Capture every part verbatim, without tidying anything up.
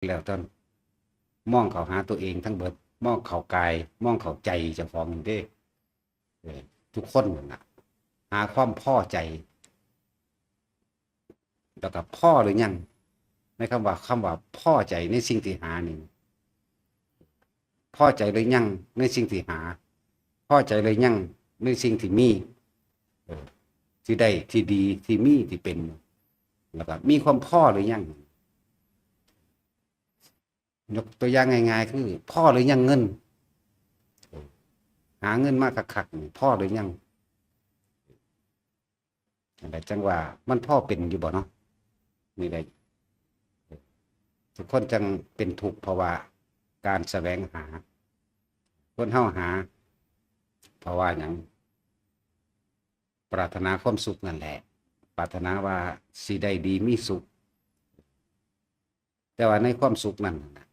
แล้วท่านมองเข้าหาตัวเองทั้งเบิด มองเข้ากาย มองเข้าใจเจ้าของนี่เด้ เออ ทุกคนนั่นน่ะ หาความพอใจ แล้วก็พอหรือยัง ในคำว่า คำว่าพอใจในสิ่งที่หานี่ พอใจหรือยังในสิ่งที่หา พอใจหรือยังในสิ่งที่มี เออ ที่ได้ ที่ดี ที่มี ที่เป็น แล้วก็มีความพอหรือยัง ยกตัวอย่างง่ายๆ คือ พอหรือยังเงิน หาเงินมาคักๆ นี่ พอหรือยัง นั่นแหละจั่งว่ามันพอเป็นอยู่บ่เนาะ นี่แหละ ทุกคนจั่งเป็นทุกข์ เพราะว่าการแสวงหา คนเฮาหา เพราะว่าหยัง ปรารถนาความสุขนั่นแหละ ปรารถนาว่าสิได้ดีมีสุข แต่ว่าในความสุขนั้นน่ะ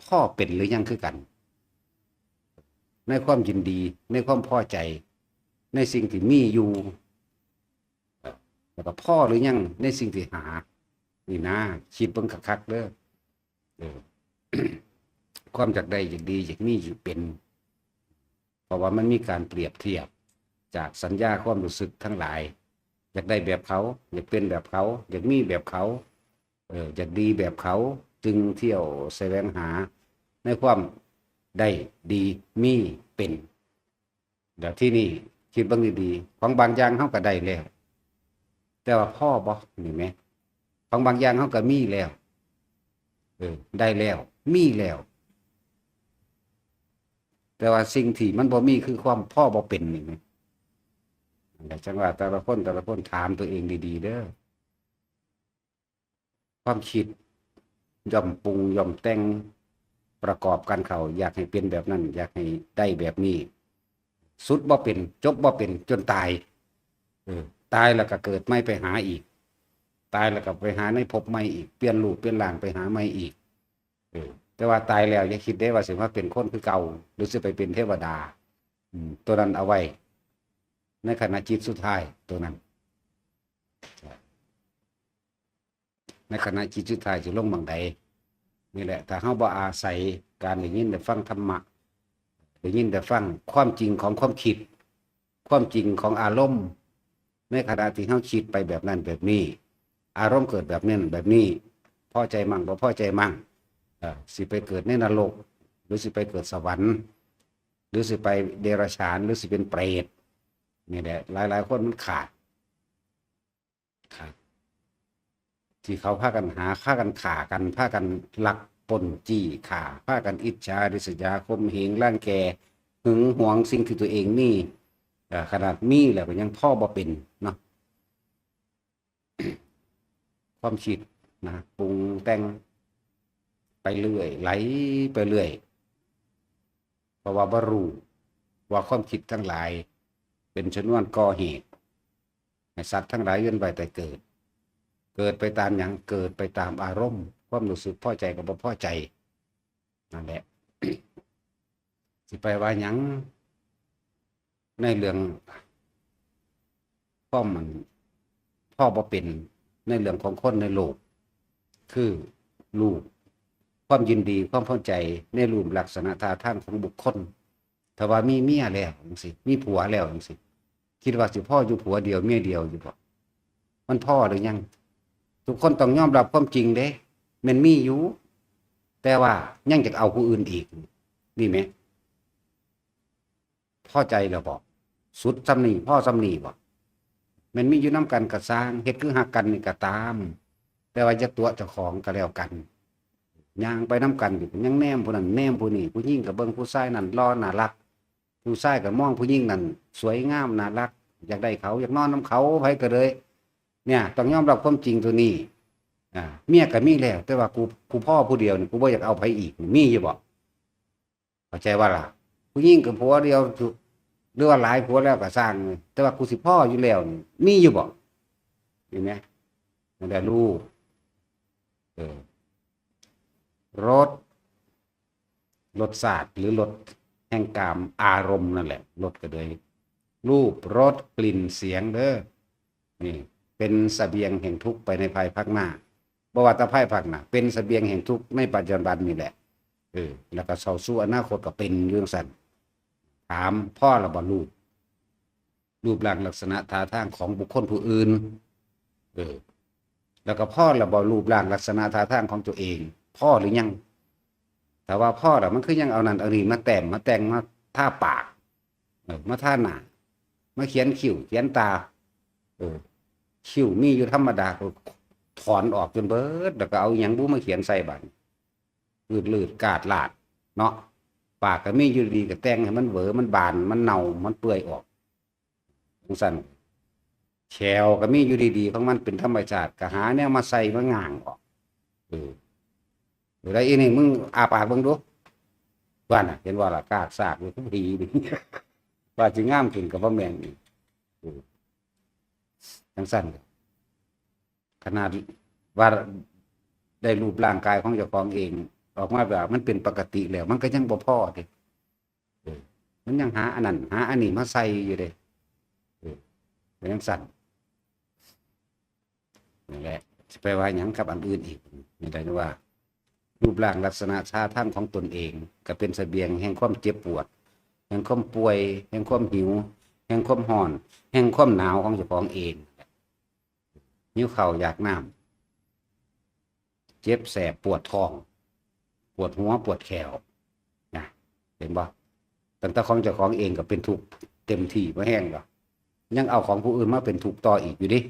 พอเป็นหรือยังคือกัน ในความยินดี ในความพอใจ ในสิ่งที่มีอยู่ แล้วก็พอหรือยังในสิ่งที่หา นี่นะ คิดเบิ่งคักๆ เด้อ เออ ความอยากได้ อยากดี อยากมี อยากเป็น เพราะว่ามันมีการเปรียบเทียบจากสัญญาความรู้สึกทั้งหลาย อยากได้แบบเขา อยากเป็นแบบเขา อยากมีแบบเขา เออ อยากดีแบบเขา จึงเที่ยวแสวงหาในความได้ดีมีเป็น เดี๋ยวที่นี่คิดเบิ่งดีๆ ของบางอย่างเฮาก็ได้แล้ว แต่ว่าพอบ่ นี่แหม ของบางอย่างเฮาก็มีแล้ว เออ ได้แล้ว มีแล้ว แต่ว่าสิ่งที่มันบ่มีคือความพอบ่เป็นนี่แหม นั่นแหละจั่งว่าแต่ละคน แต่ละคนถามตัวเองดีๆ เด้อ ความคิดย่อมปรุงย่อมแต่งประกอบกันเข้า อยากให้เป็นแบบนั้น อยากให้ได้แบบนี้ สุดบ่เป็น จบบ่เป็น จนตาย เออ ตายแล้วก็เกิดใหม่ไปหาอีก ตายแล้วก็ไปหาในภพใหม่อีก เปลี่ยนรูปเปลี่ยนร่างไปหาใหม่อีก เออ แต่ว่าตายแล้วอย่าคิดเด้ว่าสิมาเป็นคนคือเก่า หรือสิไปเป็นเทวดา อืม ตัวนั้นเอาไว้ ในขณะจิตสุดท้ายตัวนั้น ในขณะจิตสุดท้ายสิลงหม่องใด นี่แหละ ถ้าเฮาบ่อาศัยการได้ยินได้ฟังธรรมะ ได้ยินได้ฟังความจริงของความคิด ความจริงของอารมณ์ ในขณะที่เฮาคิดไปแบบนั้นแบบนี้ อารมณ์เกิดแบบนั้นแบบนี้ พอใจมั่งบ่พอใจมั่ง เอ่อ สิไปเกิดในนรก หรือสิไปเกิดสวรรค์ หรือสิไปเดรัจฉาน หรือสิเป็นเปรต นี่แหละ หลายๆ คนมันขาด ครับ ที่เขาพากันหา พากันฆ่ากัน พากันลักปล้นจี้ฆ่า พากันอิจฉาริษยา ข่มเหงรังแก หึงหวงสิ่งที่ตัวเองมี เอ่อ ขนาดมีแล้วก็ยังพอบ่เป็นเนาะ ความคิดนะ ปรุงแต่งไปเรื่อย ไหลไปเรื่อย เพราะว่าบ่รู้ว่าความคิดทั้งหลายเป็นชนวนก่อเหตุ ให้สัตว์ทั้งหลายเวียนว่ายตายเกิด เกิดไปตามหยัง เกิดไปตามอารมณ์ ความรู้สึกพอใจกับบ่พอใจ นั่นแหละ สิไปว่าหยัง ในเรื่องความมันพอบ่เป็น ในเรื่องของคนในโลก คือรูป ความยินดี ความพอใจในรูปลักษณะท่าทางของบุคคล ถ้าว่ามีเมียแล้วจั่งซี้ มีผัวแล้วจั่งซี้ คิดว่าสิพออยู่ผัวเดียวเมียเดียวอยู่บ่ มันพอหรือยัง ทุกคนต้องยอมรับความจริงเด้ แม่นมีอยู่ แต่ว่ายังอยากเอาผู้อื่นอีก นี่แหม พอใจแล้วบ่ สุดส่ำนี้ พอส่ำนี้บ่ แม่นมีอยู่นำกันก็ซ่าง เฮ็ดคือฮักกันนี่ก็ตาม แต่ว่าอย่าตั๋วเจ้าของก็แล้วกัน ย่างไปนำกันอยู่ ยังแนมผู้นั้นแนมผู้นี้ ผู้หญิงก็เบิ่งผู้ชายนั้นหล่อน่ารัก ผู้ชายก็มองผู้หญิงนั้นสวยงามน่ารัก อยากได้เขา อยากนอนนำเขา ไผก็เลย เนี่ย ต้องยอมรับความจริงตัวนี้ อ่า เมียก็มีแล้ว แต่ว่ากู กูพอผู้เดียวนี่ กูบ่อยากเอาไผอีก มีอยู่บ่ เข้าใจว่าล่ะ ผู้หญิงก็ผัวเดียว หรือว่าหลายผัวแล้วก็ซ่าง แต่ว่ากูสิพออยู่แล้วนี่ มีอยู่บ่ เห็นไหม นั่นแหละรูป เออ รส รสชาติ หรือรสแห่งกามอารมณ์นั่นแหละ รสก็เลย รูป รส กลิ่น เสียงเด้อ นี่ เป็นเสบียงแห่งทุกข์ไปในภายภาคหน้า บ่ว่าแต่ภายภาคหน้า เป็นเสบียงแห่งทุกข์ในปัจจุบันนี่แหละ เออ แล้วก็เข้าสู่อนาคตก็เป็นอยู่จั่งซั้น ถาม พอแล้วบ่รูป รูปร่างลักษณะท่าทางของบุคคลผู้อื่น เออ แล้วก็พอแล้วบ่รูปร่างลักษณะท่าทางของตัวเอง พอหรือยัง ถ้าว่าพอแล้วมันคือยังเอานั่นเอานี่มาแต้มมาแต่งมาทาปาก เออ มาทาหน้า มาเขียนคิ้วเขียนตา เออ คิ้วมีอยู่ธรรมดาก็ถอนออกจนเบิด แล้วก็เอาอิหยังบุมาเขียนใส่บัด อืดลืดกาดลาดเนาะ ปากก็มีอยู่ดีก็แต่งให้มันเหวอมันบานมันเน่ามันเปื่อยออกจั่งซั้น แข้วก็มีอยู่ดีๆของมันเป็นธรรมชาติ ก็หาแนวมาใส่มาง้างออก เออ เวลาอีนี่มึงอ้าปากเบิ่งดู ว่าน่ะ เห็นว่าล่ะ กากซากอยู่คือผีนี่ ว่าสิงามขึ้นก็บ่แม่นอีก เออ จั่งซั้น ขนาดว่าได้รูปร่างกายของเจ้าของเอง ออกมาแบบมันเป็นปกติแล้ว มันก็ยังบ่พอเด้ เออ มันยังหาอันนั้น หาอันนี้มาใส่อยู่เด้ เออ เป็นจั่งซั้น นั่นแหละ สิไปว่าหยังกับอันอื่นอีก นี่แหละว่า รูปร่างลักษณะท่าทางของตนเอง ก็เป็นเสบียงแห่งความเจ็บปวด แห่งความป่วย แห่งความหิว แห่งความร้อน แห่งความหนาวของเจ้าของเอง หิวข้าวอยากน้ำ เจ็บแสบปวดท้อง ปวดหัวปวดแข้ว นะ เห็นบ่ ตั้งแต่ของเจ้าของเองก็เป็นทุกข์เต็มที่บ่แฮงดอก ยังเอาของผู้อื่นมาเป็นทุกข์ต่ออีกอยู่เด้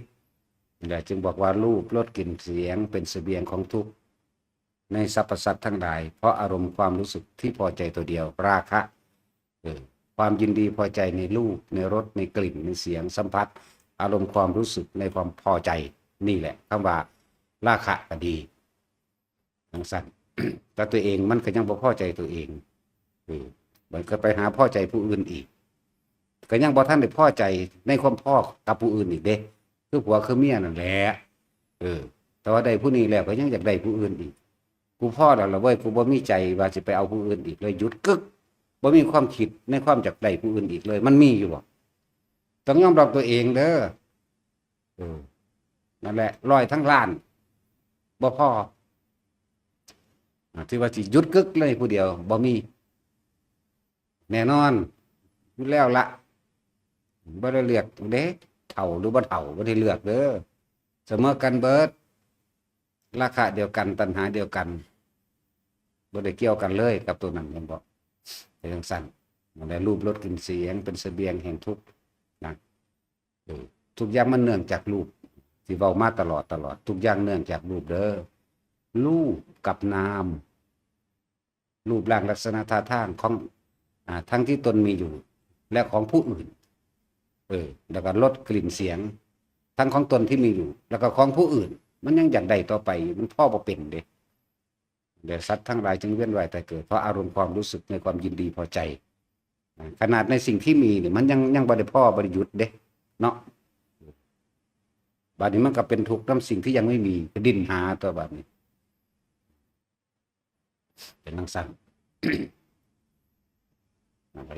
นี่แหละจึงบอกว่ารูปรสกลิ่นเสียงเป็นเสบียงของทุกข์ในสรรพสัตว์ทั้งหลาย เพราะอารมณ์ความรู้สึกที่พอใจตัวเดียว ราคะ เออ ความยินดีพอใจในรูป ในรส ในกลิ่น ในเสียง สัมผัส อารมณ์ความรู้สึกในความพอใจ นี่แหละคำว่าราคะก็ดี จั่งซั้น แต่ตัวเองมันก็ยังบ่พอใจตัวเอง เออ มันก็ไปหาพอใจผู้อื่นอีก ก็ยังบ่ทันได้พอใจในความพอกับผู้อื่นอีกเด้ คือผัวคือเมียนั่นแหละ เออ แต่ว่าได้ผู้นี้แล้วก็ยังอยากได้ผู้อื่นอีก กูพอแล้วล่ะเว้ย กูบ่มีใจว่าสิไปเอาผู้อื่นอีกเลย หยุดกึก บ่มีความคิดในความอยากได้ผู้อื่นอีกเลย มันมีอยู่บ่ ต้องยอมรับตัวเองเด้อ เออ นั่นแหละ ร้อยทั้งล้าน บ่พอ อ่า ที่ว่าสิหยุดกึกเลยผู้เดียว บ่มี แน่นอน อยู่แล้วละ บ่ได้เลือกเด้ เฒ่าหรือบ่เฒ่า บ่ได้เลือกเด้อ เสมอกันเบิด ราคะเดียวกัน ตัณหาเดียวกัน บ่ได้เกี่ยวกันเลยกับตัวนั้น เห็นบ่ เป็นจั่งซั้น นั่นแหละ รูปรสกลิ่นเสียงเป็นเสบียงแห่งทุกข์นะ เออ ทุกอย่างมันเนื่องจากรูป ที่เว้ามาตลอด ตลอด ทุกอย่างเนื่องจากรูปเด้อ รูปกับนาม รูปร่างลักษณะท่าทางของ อ่า ทั้งที่ตนมีอยู่ และของผู้อื่น เออ แล้วก็รสกลิ่นเสียง ทั้งของตนที่มีอยู่ แล้วก็ของผู้อื่น มันยังอยากได้ต่อไป มันพอบ่เป็นเด้ เดี๋ยวสัตว์ทั้งหลายจึงเวียนว่ายตายเกิด เพราะอารมณ์ความรู้สึกในความยินดีพอใจ ขนาดในสิ่งที่มีเนี่ย มันยัง ยังบ่ได้พอ บ่ได้หยุดเด้ เนาะ บัดนี้มันก็เป็นทุกข์นำสิ่งที่ยังไม่มี ก็ดิ้นหาตัวบัดนี้ เป็นจั่งซั้น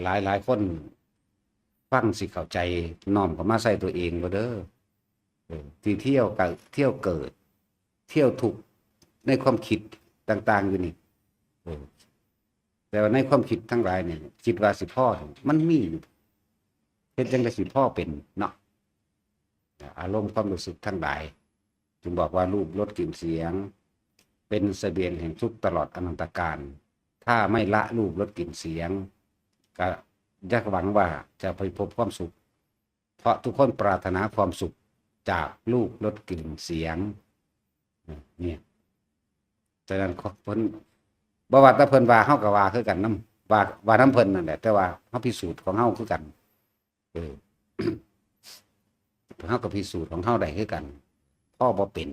หลายหลายคนฟังสิเข้าใจ น้อมเข้ามาใส่ตัวเองก็เด้อ เออ ที่เที่ยวกะ เที่ยวเกิด เที่ยวทุกข์ในความคิดต่างๆอยู่นี่ เออ แต่ว่าในความคิดทั้งหลายเนี่ย คิดว่าสิพอ มันมีอยู่ เฮ็ดจั่งใดสิพอเป็นเนาะ อารมณ์ความรู้สึกทั้งหลาย จึงบอกว่ารูปรสกลิ่นเสียง เป็นเสบียงแห่งทุกข์ตลอดอนันตกาล ถ้าไม่ละรูปรสกลิ่นเสียง ก็อย่าหวังว่าจะไปพบความสุข เพราะทุกคนปรารถนาความสุขจากรูปรสกลิ่นเสียง เนี่ย ฉะนั้นเพิ่น บ่ว่าแต่เพิ่นว่า เฮาก็ว่าคือกันนำ ว่า ว่านำเพิ่นนั่นแหละ แต่ว่าเฮาพิสูจน์ของเฮาคือกัน เออ เฮาก็พิสูจน์ของเฮาได้คือกัน พอบ่เป็น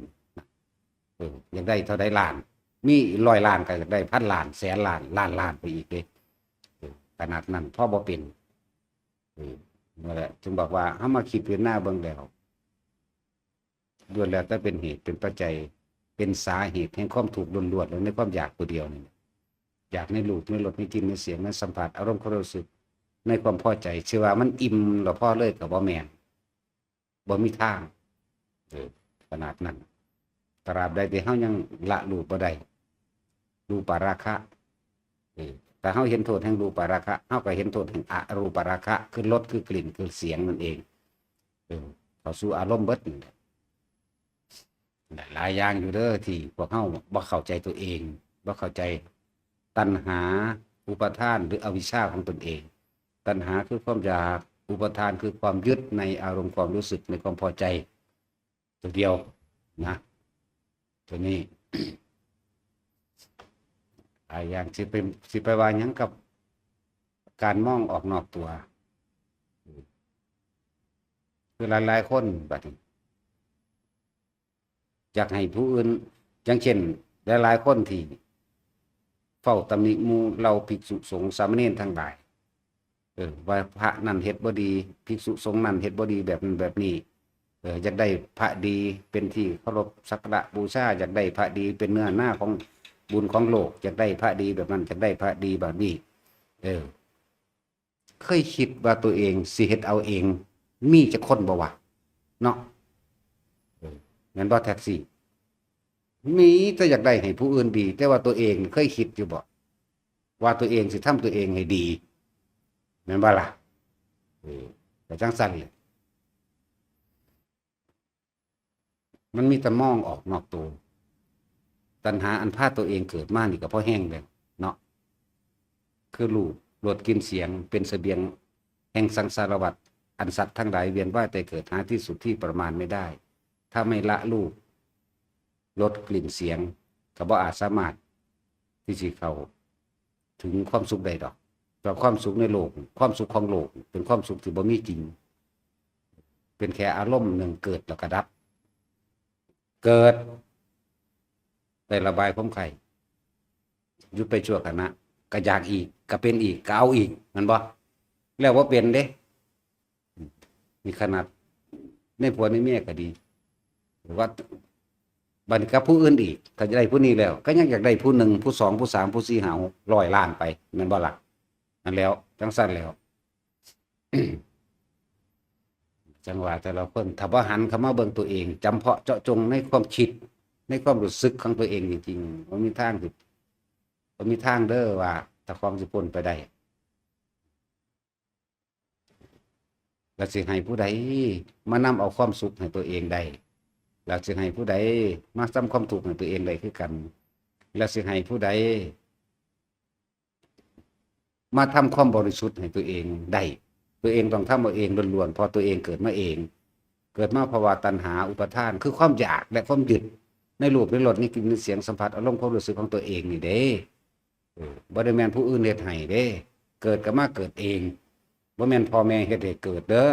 เออ อยากได้เท่าใดล้าน มีร้อยล้านก็อยากได้พันล้าน แสนล้าน ล้านล้านไปอีกเด้ เออ ขนาดนั้น พอบ่เป็น เออ นั่นแหละ จึงบอกว่าเฮามาคิดพิจารณาเบิ่งแล้ว ล้วนแล้วแต่เป็นเหตุเป็นปัจจัย เป็นสาเหตุแห่งความทุกข์ล้วนๆเลย ในความอยากตัวเดียวนี่แหละ อยากในรูป ในรส ในกลิ่น ในเสียง ในสัมผัส อารมณ์ความรู้สึก ในความพอใจ สิว่ามันอิ่มแล้วพอเลยก็บ่แม่น บ่มีทาง เออ ขนาดนั้น ตราบใดที่เฮายังละรูปบ่ได้ รูปาราคะ เออ ถ้าเฮาเห็นโทษแห่งรูปาราคะ เฮาก็เห็นโทษแห่งอรูปาราคะ คือรส คือกลิ่น คือเสียงนั่นเอง เออ เข้าสู่อารมณ์เบิดนี่แหละ หลายอย่างอยู่เด้อที่พวกเฮาบ่เข้าใจตัวเอง บ่เข้าใจตัณหา อุปาทาน หรืออวิชชาของตนเอง ตัณหาคือความอยาก อุปาทานคือความยึดในอารมณ์ความรู้สึกในความพอใจ ตัวเดียวนะ ตัวนี้ หลายอย่างสิไป สิไปว่าหยังกับการมองออกนอกตัว คือหลายๆคนบัดนี้ อยากให้ผู้อื่น อย่างเช่น หลายๆคนที่เฝ้าตำหนิหมู่เหล่าภิกษุสงฆ์สามเณรทั้งหลาย เออ ว่าพระนั่นเฮ็ดบ่ดี ภิกษุสงฆ์นั่นเฮ็ดบ่ดีแบบนั้นแบบนี้ เออ อยากได้พระดีเป็นที่เคารพสักการะบูชา อยากได้พระดีเป็นเนื้อนาของบุญของโลก อยากได้พระดีแบบนั้น อยากได้พระดีแบบนี้ เออ เคยคิดว่าตัวเองสิเฮ็ดเอาเอง มีจักคนบ่วะ เนาะ เออ แม่นบ่แท็กซี่ มีแต่อยากได้ให้ผู้อื่นดี แต่ว่าตัวเองเคยคิดอยู่บ่ ว่าตัวเองสิทำตัวเองให้ดี แม่นบ่ล่ะ เออ ก็จั่งซั้นแหละ มันมีแต่มองออกนอกตัว ตัณหาอันพาตัวเองเกิดมานี่ก็พอแฮงแล้วเนาะ คือรูป รส กลิ่น เสียง เป็นเสบียงแห่งสังสารวัฏ อันสัตว์ทั้งหลายเวียนว่ายตายเกิดหาที่สุดที่ประมาณไม่ได้ ถ้าไม่ละรูป รส กลิ่น เสียง ก็บ่อาจสามารถที่สิเข้าถึงความสุขได้ดอก เพราะความสุขในโลก ความสุขของโลก เป็นความสุขที่บ่มีจริง เป็นแค่อารมณ์หนึ่งเกิดแล้วก็ดับ เกิด ได้ระบายความใคร่ หยุดไปชั่วขณะ ก็อยากอีก ก็เป็นอีก ก็เอาอีก แม่นบ่ แล้วบ่เป็นเด้ นี่ขนาดในผัวในเมียก็ดี หรือว่าบัดนี้กับผู้อื่นอีก ถ้าจะได้ผู้นี้แล้ว ก็ยังอยากได้ผู้หนึ่ง ผู้สอง ผู้สาม ผู้สี่ ห้า หก ร้อยล้านไป แม่นบ่ล่ะ นั่นแล้ว จั่งซั้นแล้ว จั่งว่าแต่ละคน ถ้าบ่หันเข้ามาเบิ่งตัวเอง จำเพาะเจาะจงในความคิด ในความรู้สึกของตัวเองจริงๆ บ่มีทางสิ บ่มีทางเด้อว่าเจ้าของสิพ้นไปได้ แล้วสิให้ผู้ใดมานำเอาความสุขให้ตัวเองได้ แล้วสิให้ผู้ใดมาซ้ำความทุกข์ให้ตัวเองได้คือกัน แล้วสิให้ผู้ใด มาทำความบริสุทธิ์ให้ตัวเองได้ ตัวเองต้องทำเอาเองล้วนๆ เพราะตัวเองเกิดมาเอง เกิดมาเพราะว่าตัณหาอุปาทาน คือความอยากและความยึดในรูป ในรส ในกลิ่น ในเสียง สัมผัส อารมณ์ ความรู้สึกของตัวเองนี่เด้ เออ บ่ได้แม่นผู้อื่นเฮ็ดให้เด้ เกิดก็มาเกิดเอง บ่แม่นพ่อแม่เฮ็ดให้เกิดเด้อ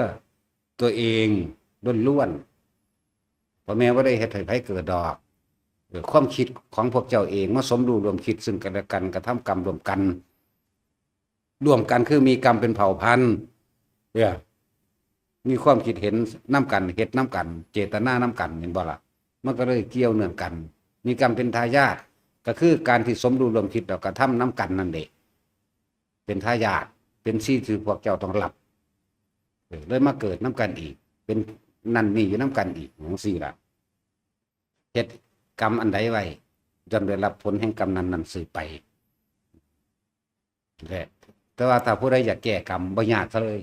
ตัวเองล้วนๆ พ่อแม่บ่ได้เฮ็ดให้ไผเกิดดอก เออ ความคิดของพวกเจ้าเองมาสมรู้ร่วมคิดซึ่งกันและกัน กระทำกรรมร่วมกัน ร่วมกันคือมีกรรมเป็นเผ่าพันธุ์ เออ มีความคิดเห็นนำกัน เฮ็ดนำกัน เจตนานำกัน เห็นบ่ล่ะ มันก็เลยเกี่ยวเนื่องกัน มีกรรมเป็นทายาท ก็คือการที่สมรู้ร่วมคิดแล้วกระทำนำกันนั่นเด้ เป็นทายาท เป็นสิ่งที่พวกเจ้าต้องรับ เออ เลยมาเกิดนำกันอีก เป็นนั่นนี่อยู่นำกันอีก จั่งซี้ล่ะ เฮ็ดกรรมอันใดไว้ ย่อมได้รับผลแห่งกรรมนั้นๆ สืบไป แหละ แต่ว่าถ้าผู้ใดอยากแก้กรรม บ่ยากซะเลย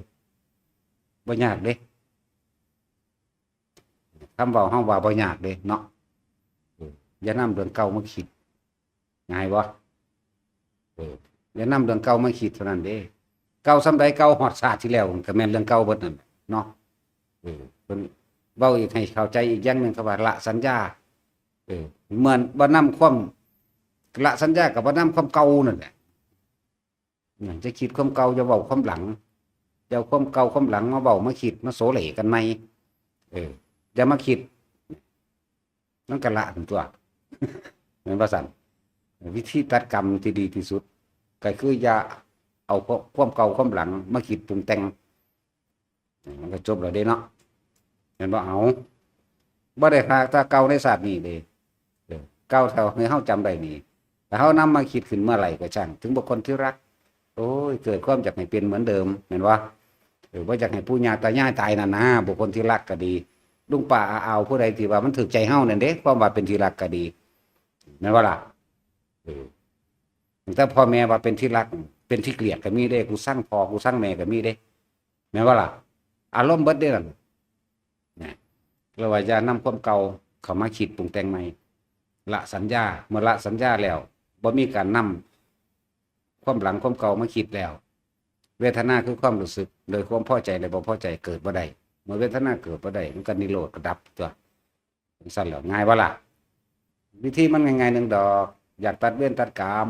บ่ยากเด้ คำเว้าเฮาว่าบ่ยากเด้เนาะ เออ อย่านำเรื่องเก่ามาคิด ง่ายบ่ เออ อย่านำเรื่องเก่ามาคิดเท่านั้นเด้ เก่าส่ำใด เก่าฮอดชาติที่แล้ว ก็แม่นเรื่องเก่าเบิดนั่นแหละเนาะ เออ เพิ่นเว้าอีกให้เข้าใจอีกอย่างหนึ่ง คำว่าละสัญญา เออ เหมือนบ่นำความ ละสัญญากับบ่นำความเก่านั่นแหละ นั่น จะคิดความเก่า อย่าเว้าความหลัง อย่าเอาความเก่าความหลังมาเว้ามาคิด มาโสเหล่กันใหม่ เออ อย่ามาคิด มันก็ละนั่นตั๊ว แม่นบ่ซั่น วิธีตัดกรรมที่ดีที่สุด ก็คืออย่าเอาความเก่าความหลังมาคิดปรุงแต่ง มันก็จบแล้วเด้เนาะ แม่นบ่ เอา บ่ได้หาแต่เก่าในชาตินี้เด้ เออ เก่าเท่าให้เฮาจำได้นี่ ถ้าเฮานำมาคิดขึ้นเมื่อไหร่ก็ช่าง ถึงบุคคลที่รัก โอ้ย เกิดความอยากให้เป็นเหมือนเดิม แม่นบ่ เออ บ่อยากให้ปู่ย่าตายายตายนั่นนะ บุคคลที่รักก็ดี ลุงป้าอาอาวผู้ใดที่ว่ามันถืกใจเฮานั่นเด้ ความว่าเป็นที่รักก็ดี แม่นบ่ล่ะ เออ ตั้งแต่พ่อแม่ว่าเป็นที่รัก เป็นที่เกลียดก็มีเด้ กูซังพ่อ กูซังแม่ก็มีเด้ แม่นบ่ล่ะ อารมณ์เบิดเด้นั่น นะ เรียกว่าอย่านำความเก่าเข้ามาคิดปรุงแต่งใหม่ ละสัญญา เมื่อละสัญญาแล้ว บ่มีการนำความหลังความเก่ามาคิดแล้ว เวทนาคือความรู้สึก โดยความพอใจและบ่พอใจเกิดบ่ได้ เมื่อเวทนาเกิดบ่ได้ มันก็นิโรธก็ดับตัว จั่งซั้นแหล้ว ง่ายบ่ล่ะ วิธีมันง่ายๆหนึ่งดอก อยากตัดเวรตัดกรรม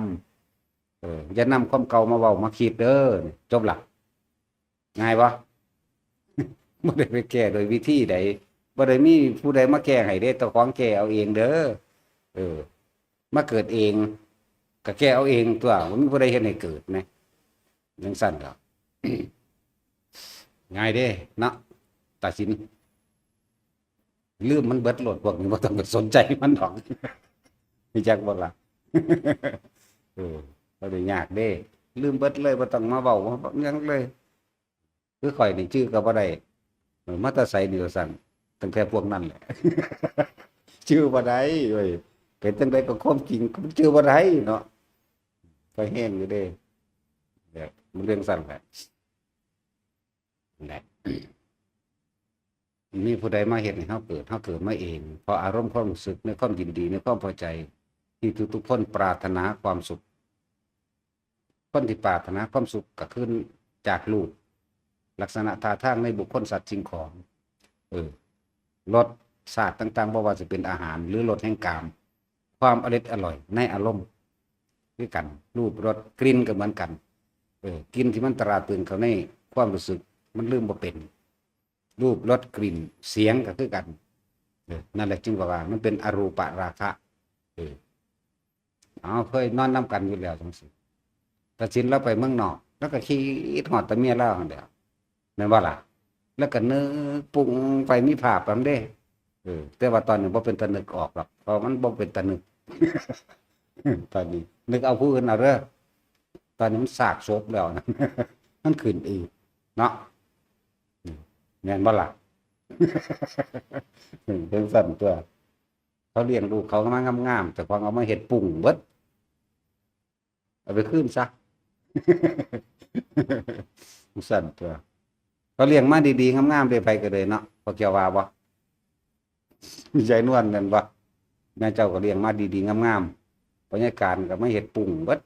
เออ อย่านำความเก่ามาเว้ามาคิดเด้อ จบล่ะ ง่ายบ่ บ่ได้ไปแก้โดยวิธีใด บ่ได้มีผู้ใดมาแก้ให้เด้ เจ้าของแก้เอาเองเด้อ เออ มาเกิดเอง ก็แก้เอาเองตัว บ่มีผู้ใดเฮ็ดให้เกิดแหม จั่งซั้นดอก ง่ายเด้เนาะ ตัดสิน ลืมมันเบิดโลด พวกนี้บ่ต้องไปสนใจมันดอก รู้จักบ่ล่ะ เออ บ่ได้ยากเด้ ลืมเบิดเลย บ่ต้องมาเว้า บ่หยังเลย คือข้อยนี่จื่อก็บ่ได้ เออ มาแต่ไสนี่ว่าซั่น ตั้งแต่พวกนั้นแหละ จื่อบ่ได้เว้ย เป็นจั่งใดก็ความจริง มันจื่อบ่ได้เนาะ ก็แฮงอยู่เด้ แบบมันเรื่องซั่นแหละ นั่นแหละ มีผู้ใดมาเฮ็ดให้เฮาเกิด เฮาเกิดมาเอง เพราะอารมณ์ความรู้สึกในความยินดี ในความพอใจ ที่ทุกๆคนปรารถนาความสุข คนที่ปรารถนาความสุขก็คือจากรูป ลักษณะท่าทางในบุคคลสัตว์สิ่งของ เออ รสชาติต่างๆ บ่ว่าสิเป็นอาหาร หรือรสแห่งกาม ความอร็ดอร่อยในอารมณ์ คือกัน รูป รส กลิ่นก็เหมือนกัน เออ กลิ่นที่มันตราตรึงเข้าในความรู้สึก มันลืมบ่เป็น รูป รส กลิ่น เสียงก็คือกัน เออ นั่นแหละจึงว่า มันเป็นอรูปราคะ เออ เอา เคยนอนนำกันอยู่แล้วจั่งซี้ ตัดสินลาวไปเมืองนอก ลาวก็คิดฮอดแต่เมียลาวหั้นแหล้ว แม่นบ่ล่ะ ลาวก็นึกปรุงไปมีภาพนำเด้ เออ แต่ว่าตอนนี้บ่เป็นตานึกออกดอก เพราะมันบ่เป็นตานึก ตอนนี้นึกเอาผู้อื่นเอาเด้อ ตอนนี้มันซากศพแล้วนะ มันขึ้นอืดเนาะ แม่นบ่ล่ะ จั่งซั้นตัว เขาเลี้ยงลูกเขามางามๆ เจ้าของเอามาเฮ็ดปรุงเบิด เอาไปคืนซะ จั่งซั้นตัว เขาเลี้ยงมาดีๆ งามๆ เด้ ไผก็เลยเนาะ พอเจ้าว่าบ่ ยายนวลแม่นบ่ แม่เจ้าก็เลี้ยงมาดีๆ งามๆ พ่อใหญ่การก็มาเฮ็ดปรุงเบิด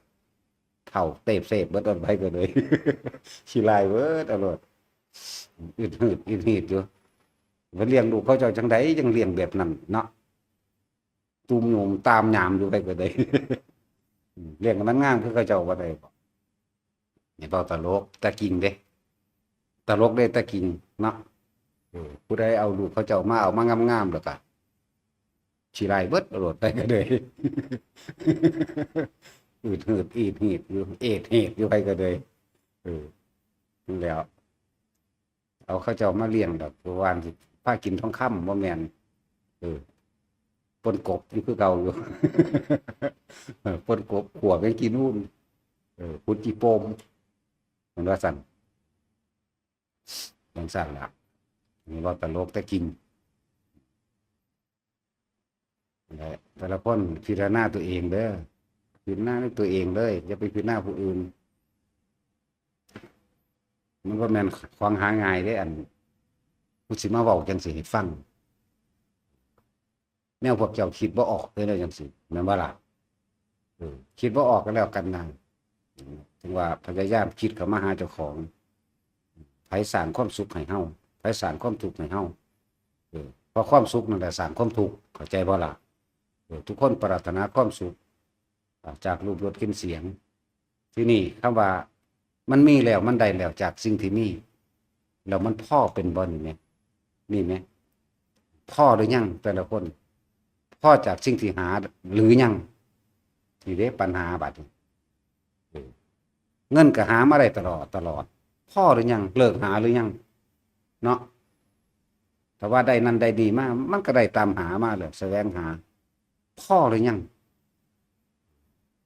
เฒ่าเตบเสบเบิด เอาไผก็เลย ขี้ลายเบิด เอาโลด อึดหืด อึดหืดอยู่ เพิ่นเลี้ยงลูกเขาเจ้าจั่งใด จั่งเลี้ยงแบบนั้นเนาะ ตูมโยมตามยามอยู่ไผก็เลย เลี้ยงให้มันงามคือเขาเจ้าบ่ได้บ่ นี่เว้าตลก แต่จริงเด้ ตลกเด้ แต่จริงเนาะ เออ ผู้ใดเอาลูกเขาเจ้ามา เอามางามๆ แล้วก็ขี้ลายเบิด เอาโลด ไผก็เลย อืดหืด อีดหืดอยู่ เอดหืดอยู่ ไผก็เลย เออ นั่นแหล้ว เอาเขาเจ้ามาเลี้ยงดอก เพราะว่าสิพากินทองคำบ่แม่น เออ ป่นกบอยู่คือเก่าอยู่ เออ ป่นกบ ขั่วแมงจีนูน เออ ขุดขี้โปม แม่นว่าซั่น จั่งซั้นล่ะ นี่เว้าตลกแต่จริง และแต่ละคนพิจารณาตัวเองเด้อ พิจารณาในตัวเองเลย อย่าไปพิจารณาผู้อื่น มันบ่แม่นของหาง่ายเด้ อัน ผู้สิมาเว้าจั่งซี้ให้ฟัง แนวพวกเจ้าคิดบ่ออกเด้อ จั่งซี้ แม่นบ่ล่ะ เออ คิดบ่ออกก็แล้วกันนะ ถึงว่าพยายามคิดเข้ามาหาเจ้าของ ไผสร้างความสุขให้เฮา ไผสร้างความทุกข์ให้เฮา เออ เพราะความสุขนั่นแหละสร้างความทุกข์ เข้าใจบ่ล่ะ เออ ทุกคนปรารถนาความสุข อ่า จากรูป รส กลิ่น เสียง ทีนี้คำว่ามันมีแล้ว มันได้แล้วจากสิ่งที่มี แล้วมันพอเป็นบ่ นี่แหม นี่แหม พอหรือยังแต่ละคน พอจากสิ่งที่หาหรือยัง นี่เด้ปัญหาบัดนี้ เออ เงินก็หามาได้ตลอด ตลอด พอหรือยัง เลิกหาหรือยัง เนาะ ถ้าว่าได้นั่นได้นี่มา มันก็ได้ตามหามาแหละ แสวงหา พอหรือยัง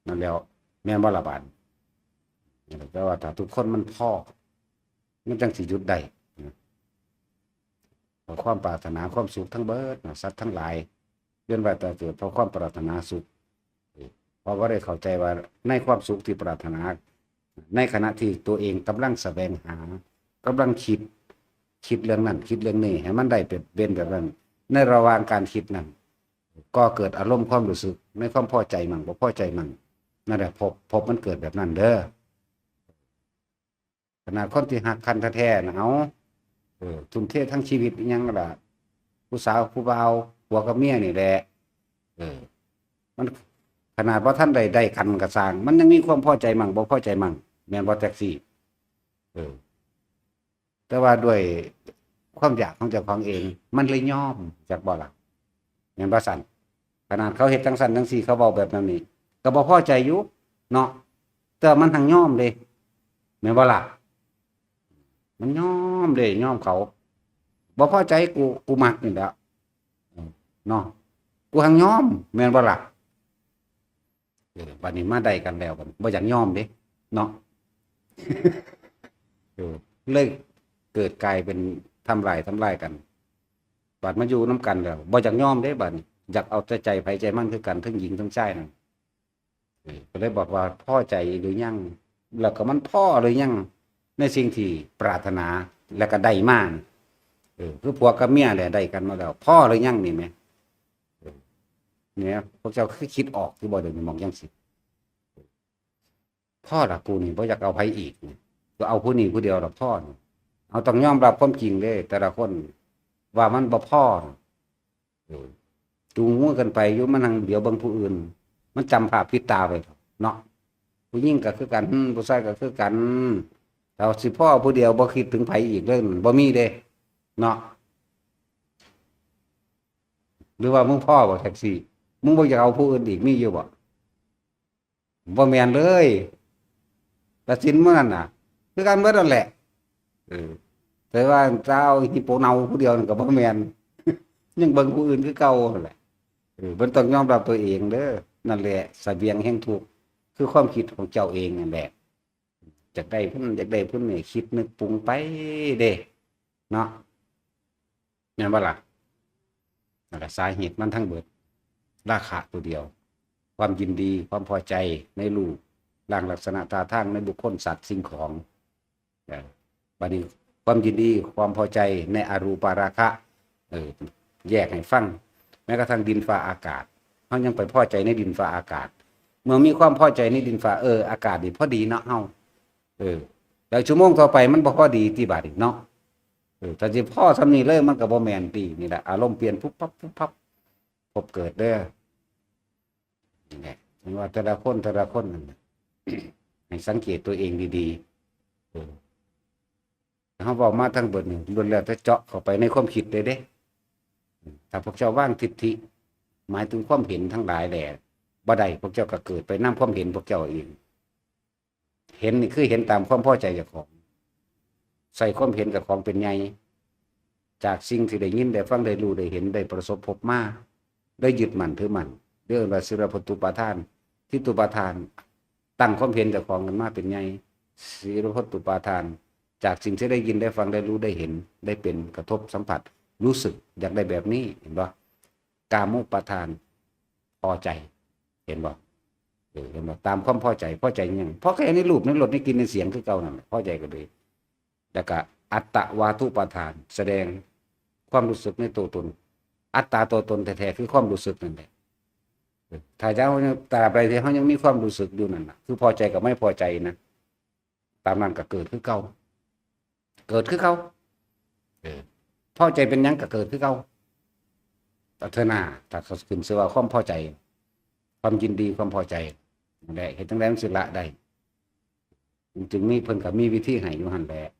นั่นแหล้ว แม่นบ่ล่ะบาดนี้ แต่ว่าถ้าทุกคนมันพอ มันจั่งสิหยุดได้นะ ความปรารถนาความสุขทั้งเบิดนะ สัตว์ทั้งหลายเวียนว่ายตายเกิดเพราะความปรารถนาสุข เพราะว่าได้เข้าใจว่าในความสุขที่ปรารถนา ในขณะที่ตัวเองกำลังแสวงหา กำลังคิด คิดเรื่องนั้น คิดเรื่องนี้ ให้มันได้เป็นเป็นแบบนั้น ในระหว่างการคิดนั้น ก็เกิดอารมณ์ความรู้สึกในความพอใจมั่งบ่พอใจมั่ง นั่นแหละภพภพมันเกิดแบบนั้นเด้อ ขนาดคนที่ฮักกันแท้ๆนะ เอา เออ ทุ่มเททั้งชีวิตอิหยังล่ะ ผู้สาวผู้บ่าว ผัวกับเมียนี่แหละ เออ มันขนาดว่าท่านใดได้กันกระสร้าง มันยังมีความพอใจมั่งบ่พอใจมั่ง แม่นบ่แท็กซี่ เออ แต่ว่าด้วยความอยากของเจ้าของเอง มันเลยยอม จักบ่ล่ะ แม่นบ่สั่น ขนาดเขาเฮ็ดจังสั่นจังซี่ เขาเว้าแบบนั้นนี่ ก็บ่พอใจอยู่เนาะ แต่มันหังยอมเด้ แม่นบ่ล่ะ มันยอมเด้ ยอมเขา บ่พอใจ กู กูมักนี่แหละ เนาะ กูหังยอม แม่นบ่ล่ะ เออ บัดนี้มาได้กันแล้ว บัดนี้บ่อยากยอมเด้ เนาะ เออ เลยเกิดกลายเป็นทำลาย ทำลายกัน บัดมาอยู่นำกันแล้ว บ่อยากยอมเด้ บัดนี้ อยากเอาแต่ใจไผใจมันคือกัน ทั้งหญิงทั้งชายนั่น เออ ก็เลยบอกว่าพอใจหรือยัง แล้วก็มันพอหรือยัง ในสิ่งที่ปรารถนา แล้วก็ได้มานี่ เออ คือผัวกับเมียแหละได้กันมาแล้ว พอหรือยังนี่แหม เออ เนี่ย พวกเจ้าคือคิดออกที่บ่เดี๋ยวนี้มองจังสิ พอละกูนี่บ่อยากเอาไผอีกนี่ ก็เอาผู้นี้ผู้เดียวละพอนี่ เอาต้องยอมรับความจริงเด้ แต่ละคนว่ามันบ่พอนี่ เออ จูงมือกันไปอยู่ มันหังเดี๋ยวเบิ่งผู้อื่น มันจำภาพติดตาไว้เนาะ ผู้หญิงก็คือกัน ผู้ชายก็คือกัน ถ้าสิพอผู้เดียวบ่คิดถึงไผอีกเลย บ่มีเด้ เนาะ หรือว่ามึงพอบ่แท็กซี่ มึงบ่อยากเอาผู้อื่นอีก มีอยู่บ่ บ่แม่นเลย ตัดสินมื้อนั้นน่ะ คือกันเบิดนั่นแหละ เออ แต่ว่าจะเอาอีโปเนาผู้เดียวนั่นก็บ่แม่น ยังเบิ่งผู้อื่นคือเก่านั่นแหละ เออ มันต้องยอมรับตัวเองเด้อ นั่นแหละเสบียงแห่งทุกข์ คือความคิดของเจ้าเองนั่นแหละ อยากได้ผู้นั้นอยากได้ผู้นี้ คิดนึกปรุงไปเด้ เนาะ แม่นบ่ล่ะ นั่นล่ะสาเหตุมันทั้งเบิด ราคะตัวเดียว ความยินดี ความพอใจในรูปร่างลักษณะท่าทางในบุคคลสัตว์สิ่งของ เออ บัดนี้ความยินดี ความพอใจในอรูปาราคะ เออ แยกให้ฟัง แม้กระทั่งดินฟ้าอากาศ เฮายังไปพอใจในดินฟ้าอากาศ เมื่อมีความพอใจในดินฟ้า เออ อากาศนี่พอดีเนาะเฮา เออ แล้วชั่วโมงต่อไปมันบ่พอดีติบาดนี้เนาะ เออ ถ้าสิพอส่ำนี้เลย มันก็บ่แม่นติ นี่แหละ อารมณ์เปลี่ยนปุ๊บปั๊บปุ๊บปั๊บ พบเกิดเด้อ นี่แหละ เห็นว่าแต่ละคนแต่ละคนนั่นน่ะ ให้สังเกตตัวเองดีๆ เออ เฮาเว้ามาทั้งเบิดนี่ ล้วนแล้วแต่เจาะเข้าไปในความคิดเลยเด้ ถ้าพวกเจ้าวางทิฏฐิ หมายถึงความเห็นทั้งหลายแหละ บ่ได้ พวกเจ้าก็เกิดไปนำความเห็นพวกเจ้าเอง เห็นนี่คือเห็นตามความพอใจเจ้าของ ใส่ความเห็นเจ้าของเป็นใหญ่ จากสิ่งที่ได้ยินได้ฟังได้รู้ได้เห็นได้ประสบพบมา ได้ยึดมั่นถือมั่น เรียกว่าสีลพัตตุปาทาน ทิฏฐุปาทาน ตั้งความเห็นเจ้าของขึ้นมาเป็นใหญ่ สีลพัตตุปาทาน จากสิ่งที่ได้ยินได้ฟังได้รู้ได้เห็น ได้เป็นกระทบสัมผัส รู้สึกอยากได้แบบนี้ เห็นบ่ กามุปาทาน พอใจ เห็นบ่ เออ เห็นบ่ ตามความพอใจ พอใจหยัง พอใจในรูปในรสในกลิ่นในเสียงคือเก่านั่นแหละ พอใจก็เลย แล้วก็อัตตวาทุปาทาน แสดงความรู้สึกในตัวตน อัตตาตัวตนแท้ๆ คือความรู้สึกนั่นแหละ เออ ถ้าเฮายัง ตราบใดที่เฮายังมีความรู้สึกอยู่นั่นน่ะ คือพอใจกับไม่พอใจนะ ตามนั้นก็เกิดคือเก่า เกิดคือเก่า เออ พอใจเป็นหยังก็เกิดคือเก่า แต่เทื่อหน้า ถ้าเขาขึ้นชื่อว่าความพอใจ ความยินดี ความพอใจ นั่นแหละ เฮ็ดจั่งใดมันสิละได้ มันจึงมี เพิ่นก็มีวิธีให้อยู่หั่นแหละ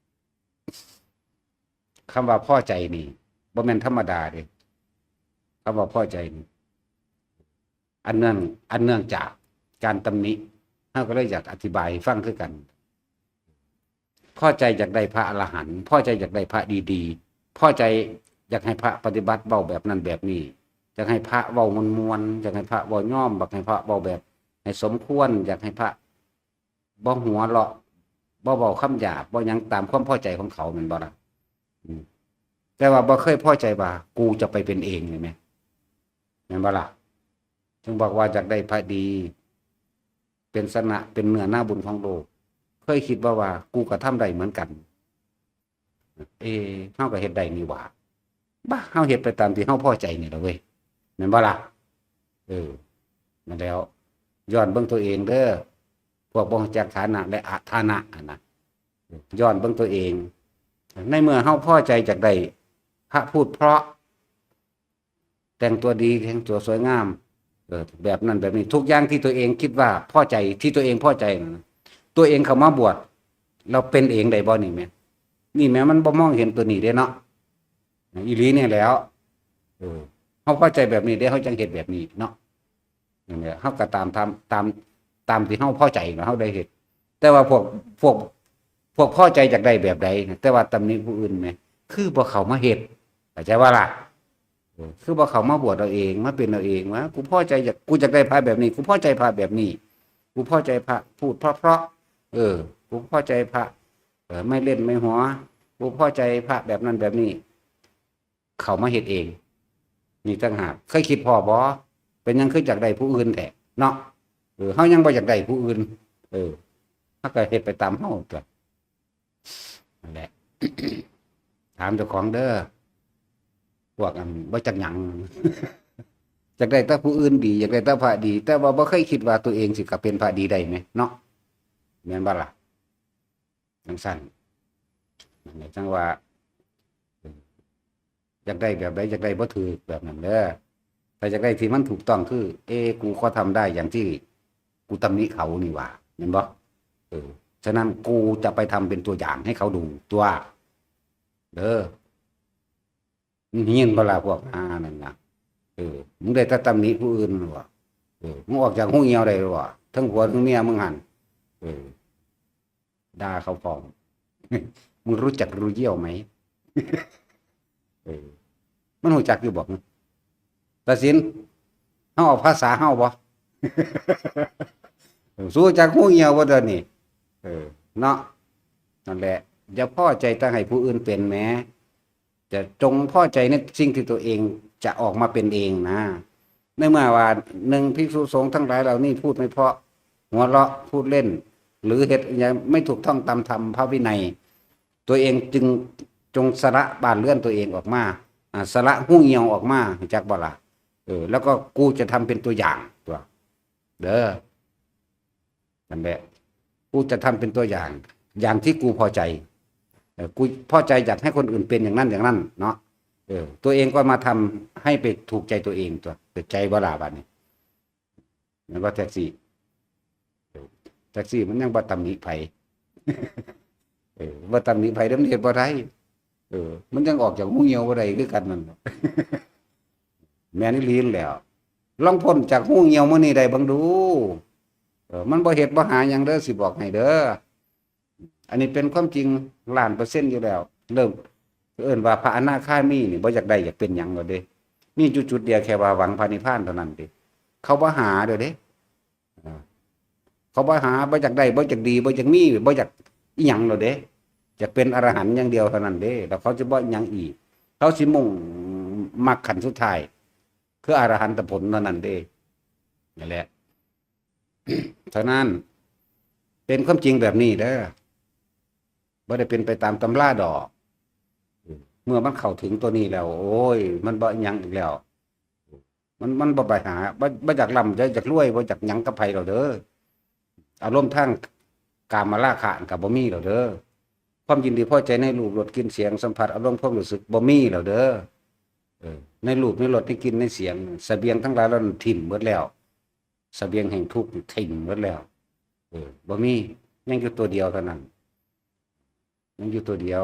คำว่าพอใจนี่ บ่แม่นธรรมดาเด้ คำว่าพอใจนี่ อันเนื่อง อันเนื่องจากการตำหนิ เฮาก็เลยอยากอธิบายให้ฟังคือกัน พอใจอยากได้พระอรหันต์ พอใจอยากได้พระดีๆ พอใจอยากให้พระปฏิบัติเว้าแบบนั้นแบบนี้ อยากให้พระเว้าม่วนๆ อยากให้พระเว้ายอม อยากให้พระเว้าแบบให้สมควร อยากให้พระบ่หัวเราะ บ่เว้าคำหยาบ บ่หยังตามความพอใจของเขา แม่นบ่ล่ะ อืม แต่ว่าบ่เคยพอใจว่ากูจะไปเป็นเอง เห็นไหม แม่นบ่ล่ะ ถึงบอกว่าอยากได้พระดี เป็นสนะ เป็นเนื้อนาบุญของโลก เคยคิดบ่ว่ากูก็ทำได้เหมือนกัน เอ เฮาก็เฮ็ดได้นี่หว่า บ้า เฮาเฮ็ดไปตามที่เฮาพอใจนี่ล่ะเว้ย แม่นบ่ล่ะ เออ นั่นแล้ว ย้อนเบิ่งตัวเองเด้อ พวกบ่รู้จักฐานะและอฐานะหั่นนะ ย้อนเบิ่งตัวเอง ในเมื่อเฮาพอใจอยากได้พระพูดเพราะ แต่งตัวดี แต่งตัวสวยงาม เออ แบบนั้นแบบนี้ ทุกอย่างที่ตัวเองคิดว่าพอใจ ที่ตัวเองพอใจนั่นนะ ตัวเองเข้ามาบวช เราเป็นเองได้บ่นี่แหม นี่แหม มันบ่มองเห็นตัวนี้เด้เนาะ อีหลีนี่แหล้ว เออ เฮาพอใจแบบนี้เด้ เฮาจั่งเฮ็ดแบบนี้เนาะ นั่นแหละ เฮาก็ตาม ตาม ตาม ตามที่เฮาพอใจเนาะ เฮาได้เฮ็ด แต่ว่าพวก พวก พวกพอใจอยากได้แบบใดนะ แต่ว่าตำหนิผู้อื่นแหม คือบ่เข้ามาเฮ็ด เข้าใจบ่ล่ะ เออ คือบ่เข้ามาบวชเอาเอง มาเป็นเอาเอง ว่ากูพอใจอยาก กูอยากได้พระแบบนี้ กูพอใจพระแบบนี้ กูพอใจพระพูดเพราะๆ เออ กูพอใจพระ เออ ไม่เล่นไม่หัว กูพอใจพระแบบนั้นแบบนี้ เข้ามาเฮ็ดเอง นี่ต่างหาก เคยคิดพ้อบ่ เป็นหยังคืออยากได้ผู้อื่นแท้เนาะ เออ เฮายังบ่อยากได้ผู้อื่น เออ เฮาก็เฮ็ดไปตามเฮาตั๊ว นั่นแหละ ถามเจ้าของเด้อ พวกอันบ่จักหยัง อยากได้แต่ผู้อื่นดี อยากได้แต่พระดี แต่ว่าบ่เคยคิดว่าตัวเองสิกลับเป็นพระดีได้แหมเนาะ แม่นบ่ล่ะ จั่งซั้น นั่นแหละ จั่งว่า เออ อยากได้แบบใด อยากได้บ่ถูกแบบนั้นเด้อ ถ้าอยากได้ที่มันถูกต้องคือ เอ กูก็ทำได้อย่างที่กูตำหนิเขานี่หว่า แม่นบ่ เออ ฉะนั้นกูจะไปทำเป็นตัวอย่างให้เขาดูตั๊ว เด้อ มึงเห็นบ่ล่ะพวกหานั่นน่ะ เออ มึงได้แต่ตำหนิผู้อื่นหรอ เออ มึงออกจากหูเหี่ยวได้หรอ ทั้งผัวทั้งเมียมึงหั่น เออ ด่าเขาพร้อม มึงรู้จักรูเยี่ยวไหม เออ มันรู้จักอยู่บ่ ตัดสิน เฮาเอาภาษาเฮาบ่ เออ สู้จักหูเหี่ยวบ่เดี๋ยวนี้ เออ เนาะ นั่นแหละ อย่าพอใจแต่ให้ผู้อื่นเป็นแหม จะจงพอใจในสิ่งที่ตัวเองจะออกมาเป็นเองนะ ในเมื่อว่า หนึ่ง ภิกษุสงฆ์ทั้งหลายเหล่านี้พูดไม่เพราะ หัวเราะ พูดเล่น หรือเฮ็ดอิหยังไม่ถูกต้องตามธรรมพระวินัย ตัวเองจึงจงสละบ้านเรือนตัวเองออกมา อ่า สละหูเหี่ยวออกมา รู้จักบ่ล่ะ เออ แล้วก็กูจะทำเป็นตัวอย่างตั๊ว เด้อ นั่นแหละ กูจะทำเป็นตัวอย่าง อย่างที่กูพอใจ เออ กูพอใจอยากให้คนอื่นเป็นอย่างนั้นอย่างนั้นเนาะ เออ ตัวเองก็มาทำให้ไปถูกใจตัวเองตั๊ว เข้าใจบ่ล่ะบัดนี้ แม่นบ่แท็กซี่ เออ แท็กซี่มันยังบ่ตำหนิไผ เออ บ่ตำหนิไผเด้อ มันเฮ็ดบ่ได้ เออ มันยังออกจากหูเหี่ยวบ่ได้คือกันนั่นแหละ แม่นอีหลีนั่นแหล้ว ลองพ้นจากหูเหี่ยวมื้อนี้ได้เบิ่งดู เออ มันบ่เฮ็ดบ่หาหยังเด้อ สิบอกให้เด้อ อันนี้เป็นความจริงล้านเปอร์เซ็นต์อยู่แล้ว เริ่ม เอิ้นว่าพระอนาคามีนี่บ่อยากได้อยากเป็นหยังแล้วเด้ มีอยู่จุดเดียวแค่ว่าหวังพระนิพพานเท่านั้นเด้ เขาบ่หาเด้อเด้ อ่า เขาบ่หา บ่อยากได้ บ่อยากดี บ่อยากมี บ่อยากอิหยังแล้วเด้ อยากเป็นอรหันต์อย่างเดียวเท่านั้นเด้ แล้วเขาสิบ่อิหยังอีก เขาสิมุ่งมรรคขั้นสุดท้าย คืออรหันตผลเท่านั้นเด้ นั่นแหละ เท่านั้น เป็นความจริงแบบนี้เด้อ บ่ได้เป็นไปตามตำราดอก เมื่อมันเข้าถึงตัวนี้แล้ว โอ้ย มันบ่อิหยังอีกแล้ว มัน มันบ่ไปหา บ่ บ่อยากร่ำ บ่อยากรวย บ่อยากหยังกับไผแล้วเด้อ อารมณ์ทางกามราคะก็บ่มีแล้วเด้อ ความยินดีพอใจในรูป รส กลิ่น เสียง สัมผัส อารมณ์ความรู้สึกบ่มีแล้วเด้อ เออ ในรูป ในรส ในกลิ่น ในเสียง เสบียงทั้งหลายเหล่านั้นถิ่มหมดแล้ว เสบียงแห่งทุกข์ถิ่มหมดแล้ว เออ บ่มี ยังอยู่ตัวเดียวเท่านั้น ยังอยู่ตัวเดียว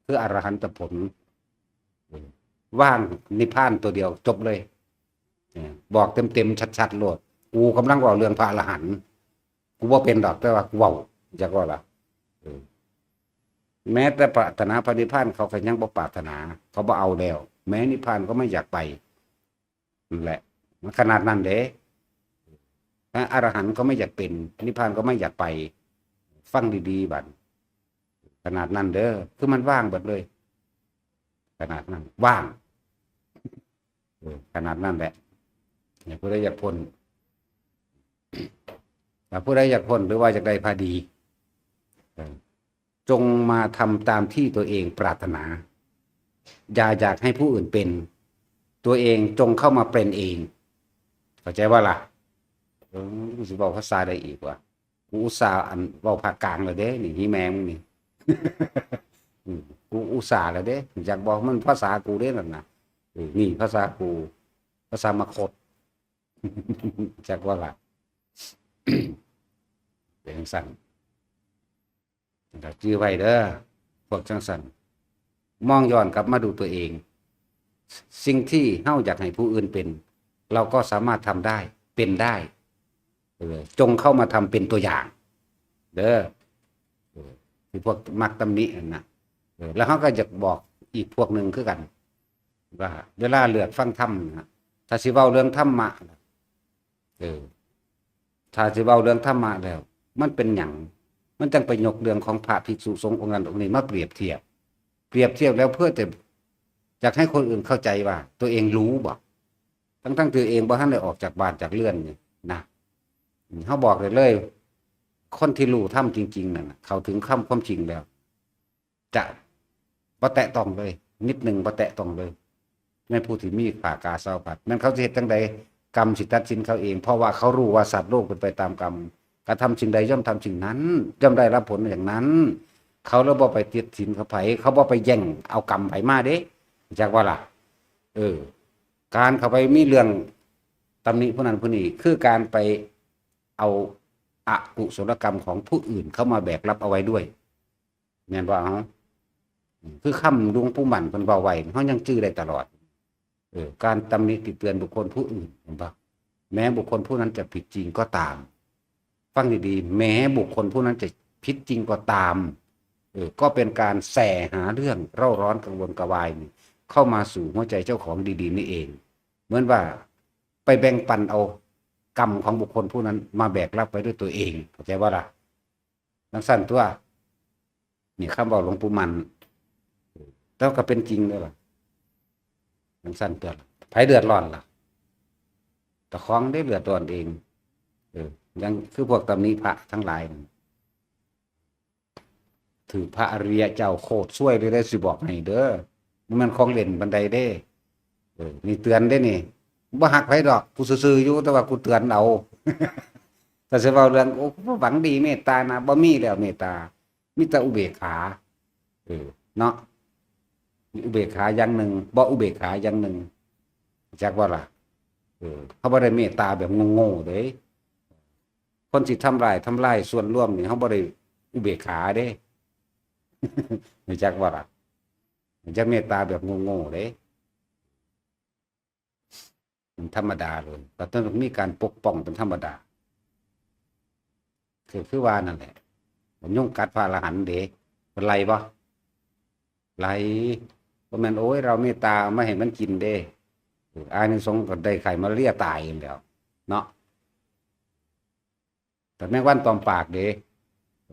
คืออรหันตผล เออ ว่างนิพพานตัวเดียวจบเลย เออ บอกเต็มๆ ชัดๆ โลด กูกำลังเว้าเรื่องพระอรหันต์ กูบ่เป็นดอก แต่ว่ากูเว้า จักว่าล่ะ เออ แม้แต่ปรารถนาพระนิพพานเขาก็ยังบ่ปรารถนา เขาบ่เอาแล้ว แม้นิพพานก็ไม่อยากไป นั่นแหละ มันขนาดนั้นเด้ พระอรหันต์ก็ไม่อยากเป็น นิพพานก็ไม่อยากไป ฟังดีๆ บัด ขนาดนั้นเด้อ คือมันว่างเบิดเลย ขนาดนั้น ว่าง เออ ขนาดนั้นแหละ เนี่ย ผู้ใดอยากพ้น ถ้าผู้ใดอยากพ้น หรือว่าอยากได้พระดี เออ จงมาทำตามที่ตัวเองปรารถนา อย่าอยากให้ผู้อื่นเป็น ตัวเองจงเข้ามาเป็นเอง เข้าใจว่าล่ะ เออ กูสิบอกภาษาได้อีกว่า กูอุตส่าห์อันเว้าภาคกลางแล้วเด้ นี่ ฮีแมงนี่ อืม กูอุตส่าห์แล้วเด้ อยากบอกมันภาษากูเด้นั่นนะ เออ นี่ภาษากู ภาษามคธ จักว่าล่ะ เป็นจังซั่น ก็จื่อไว้เด้อ พวกจังซั่น มองย้อนกลับมาดูตัวเอง สิ่งที่เฮาอยากให้ผู้อื่นเป็น เราก็สามารถทำได้ เป็นได้ เออ จงเข้ามาทำเป็นตัวอย่าง เด้อ เออ ที่พวกมักตำหนินั่นน่ะ เออ แล้วเฮาก็อยากบอกอีกพวกหนึ่งคือกัน ว่าเวลาเลือกฟังธรรมนะ ถ้าสิเว้าเรื่องธรรมะ เออ ถ้าสิเว้าเรื่องธรรมะแล้ว มันเป็นหยัง มันจังไปยกเรื่องของพระภิกษุสงฆ์องค์นั้นองค์นี้มาเปรียบเทียบ เปรียบเทียบแล้วเพื่อจะอยากให้คนอื่นเข้าใจว่าตัวเองรู้บ่ ทั้งๆ ตัวเองบ่ทันได้ออกจากบ้านจากเรือนนี่นะ เฮาบอกได้เลย คนที่รู้ธรรมจริงๆ นั่นน่ะ เข้าถึงธรรมความจริงแล้ว จะบ่แตะต้องเลย นิดหนึ่งบ่แตะต้องเลย แม่นผู้ที่มีผ้ากาสาวพัด แม่นเขาสิเฮ็ดจั่งใด กรรมสิตัดสินเขาเอง เพราะว่าเขารู้ว่าสัตว์โลกเป็นไปตามกรรม กระทำสิ่งใดย่อมทำสิ่งนั้น ย่อมได้รับผลอย่างนั้น เขาเลยบ่ไปติดสินเขาไผ เขาบ่ไปแย่งเอากรรมไผมาเด้ จักว่าล่ะ เออ การเข้าไปมีเรื่องตำหนิผู้นั้นผู้นี้ คือการไปเอาอกุศลกรรมของผู้อื่นเข้ามาแบกรับเอาไว้ด้วย แม่นบ่ เอา คือคำหลวงปู่มั่นเพิ่นเว้าไว้ เฮายังจื่อได้ตลอด เออ การตำหนิติเตือนบุคคลผู้อื่น เห็นบ่ แม้บุคคลผู้นั้นจะผิดจริงก็ตาม ฟังดีๆ แม้บุคคลผู้นั้นจะผิดจริงก็ตาม เออ ก็เป็นการแส่หาเรื่องเร่าร้อนกังวลกระวายนี่ เข้ามาสู่หัวใจเจ้าของดีๆ นี่เอง เหมือนว่าไปแบ่งปันเอากรรมของบุคคลผู้นั้นมาแบกรับไว้ด้วยตัวเอง เข้าใจบ่ล่ะ จังซั่นตัว นี่คำเว้าหลวงปู่มั่น แต่ก็เป็นจริงเด้อล่ะ จังซั่นตัวล่ะ ไผเดือดร้อนล่ะ เจ้าของเด้เดือดร้อนเอง เออ ยังคือพวกตำหนิพระทั้งหลายนั่น ถือพระอริยะเจ้าโคตรซวยเลยเด้อ สิบอกให้เด้อ บ่แม่นของเล่นปานใดเด้ เออ นี่เตือนเด้นี่ บ่ฮักไผดอก กูซื่อๆ อยู่ แต่ว่ากูเตือนเอา ถ้าสิเว้าเรื่อง โอ้ กูบ่หวังดีเมตตานะ บ่มีแล้วเมตตา มีแต่อุเบกขา เออ เนาะ มีอุเบกขาอย่างหนึ่ง บ่อุเบกขาอย่างหนึ่ง จักว่าล่ะ เออ เฮาบ่ได้เมตตาแบบโง่ๆ เด้ คนสิทำร้าย ทำลายส่วนรวมนี่ เฮาบ่ได้อุเบกขาเด้ รู้จักบ่ล่ะ รู้จักเมตตาแบบโง่ๆ เด้ มันธรรมดาเลย ก็ต้องมีการปกป้องเป็นธรรมดา คือ คือว่านั่นแหละ มันยุงกัดพระอรหันต์เด้ เป็นไรบ่ ไร บ่แม่น โอ้ย เราเมตตาไม่ให้มันกินเด้ เออ อานิสงส์ก็ได้ไข้มาลาเรียตายนั่นแหล้ว เนาะ แต่แมงวันตอมปากเด้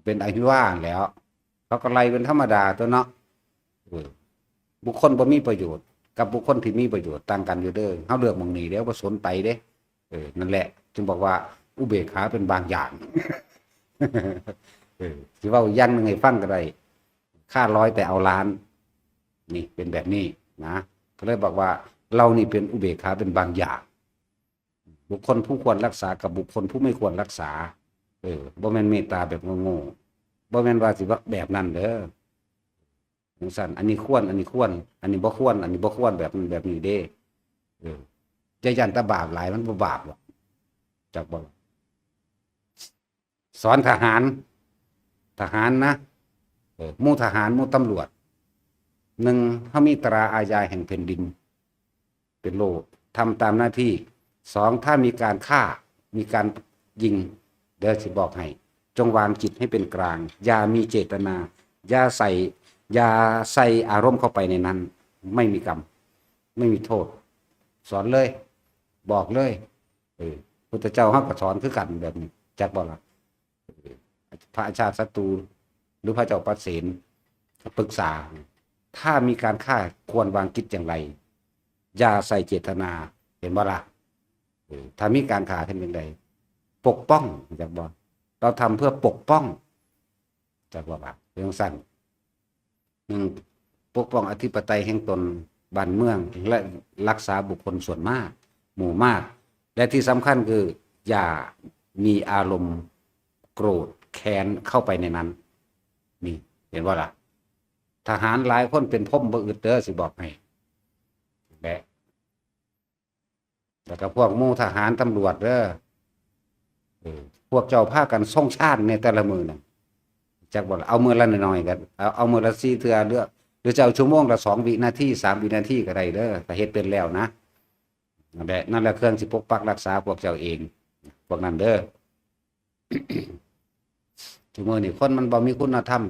เป็นอหิวาแหล้ว เขาก็ไล่เป็นธรรมดาตัวเนาะ เออ บุคคลบ่มีประโยชน์ กับบุคคลที่มีประโยชน์ต่างกันอยู่เด้อ เฮาเลือกหม่องนี้เด้อ บ่สนไปเด้ เออ นั่นแหละ จึงบอกว่าอุเบกขาเป็นบางอย่าง เออ สิเว้าอย่างหนึ่งให้ฟังก็ได้ ค่าร้อยแต่เอาล้าน นี่เป็นแบบนี้นะ ก็เลยบอกว่าเรานี่เป็นอุเบกขาเป็นบางอย่าง บุคคลผู้ควรรักษากับบุคคลผู้ไม่ควรรักษา เออ บ่แม่นเมตตาแบบโง่ๆ บ่แม่นว่าสิว่าแบบนั้นเด้อ จังซั่น อันนี้ควร อันนี้ควร อันนี้บ่ควร อันนี้บ่ควร แบบนั้นแบบนี้เด้ เออ อย่าย้านแต่บาปหลาย มันบ่บาปหรอก จักบ่ สอนทหาร ทหารนะ เออ หมู่ทหาร หมู่ตำรวจ หนึ่ง เฮามีตราอาญาแห่งแผ่นดิน เป็นโล่ ทำตามหน้าที่ สอง ถ้ามีการฆ่า มีการยิง เดี๋ยวสิบอกให้ จงวางจิตให้เป็นกลาง อย่ามีเจตนา อย่าใส่ อย่าใส่อารมณ์เข้าไปในนั้น ไม่มีกรรม ไม่มีโทษ สอนเลย บอกเลย เออ พุทธเจ้าเฮาก็สอนคือกันแบบนี้ จักบ่ล่ะ เออ พระอาชาติศัตรู หรือพระเจ้าปเสน ปรึกษา ถ้ามีการฆ่าควรวางคิดอย่างไร อย่าใส่เจตนา เห็นบ่ล่ะ เออ ถ้ามีการฆ่าขึ้นอย่างใด ปกป้อง จักบ่ เราทำเพื่อปกป้อง จักบ่ ว่าเรื่องสั้น หนึ่ง ปกป้องอธิปไตยแห่งตน บ้านเมือง และรักษาบุคคลส่วนมาก หมู่มาก และที่สำคัญคือ อย่ามีอารมณ์โกรธแค้นเข้าไปในนั้น นี่ เห็นบ่ล่ะ ทหารหลายคนเป็นพรหมบ่อึดเด้อ สิบอกให้ และ แล้วก็พวกหมู่ทหารตำรวจเด้อ เออ พวกเจ้าพากันทรงฌานในแต่ละมื้อน่ะ จักบ่ล่ะ เอามื้อละน้อยๆ ก็ เอา เอามื้อละสี่เทื่อ หรือ หรือจะเอาชั่วโมงละสองวินาที สามวินาทีก็ได้เด้อ ถ้าเฮ็ดเป็นแล้วนะ นั่นแหละ นั่นแหละเครื่องสิปกปักรักษาพวกเจ้าเอง พวกนั้นเด้อ ทุกมื้อนี่คนมันบ่มีคุณธรรม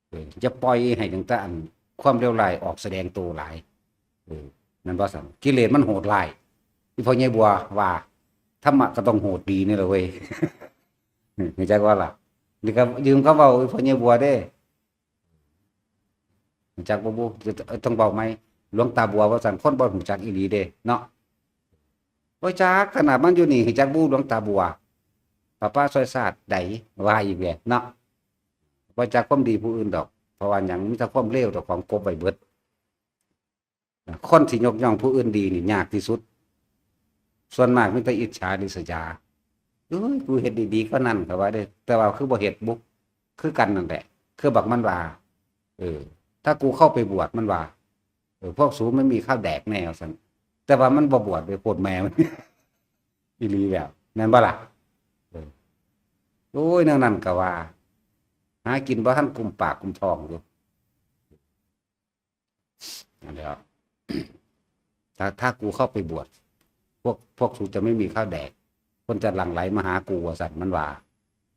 เออ อย่าปล่อยให้ตั้งแต่อันความเลวร้ายออกแสดงตัวหลาย เออ นั่นว่าซั่น กิเลสมันโหดร้าย อีพ่อใหญ่บัวว่า ธรรมะก็ต้องโหดดีนี่แหละเว้ย เออ เข้าใจว่าล่ะ นี่ก็ยืมคำเว้าอีพ่อใหญ่บัวเด้ รู้จักบ่บุ เอ้ย ต้องเว้าใหม่ หลวงตาบัวว่าซั่น คนบ่รู้จักอีหลีเด้เนาะ บ่จัก ขนาดมันอยู่นี่ รู้จักบุ หลวงตาบัว ป้าป้าซอยศาสตร์ใด ว่าอีกแหละเนาะ บ่จักความดีผู้อื่นดอก เพราะว่าหยัง มีแต่ความเลวเจ้าของกลบไว้เบิด คนที่ยกย่องผู้อื่นดีนี่ยากที่สุด ส่วนมากมีแต่อิจฉาริษยา เอ้ย กูเฮ็ดดีๆ ก็นั่น เขาว่าเด้ แต่ว่าคือบ่เฮ็ดบุ คือกันนั่นแหละ คือบักมันว่า เออ ถ้ากูเข้าไปบวช มันว่า เออ พวกสูไม่มีข้าวแดกแน่ ว่าซั่น แต่ว่ามันบ่บวช ไปโพดแม่มัน อีหลีแล้ว แม่นบ่ล่ะ เออ โอ้ย แนวนั้นก็ว่า หากินบ่ทันกุมปากกุมท้องอยู่ นั่นแหละ ถ้า ถ้ากูเข้าไปบวช พวก พวกสูจะไม่มีข้าวแดก คนจะหลั่งไหลมาหากู ว่าซั่น มันว่า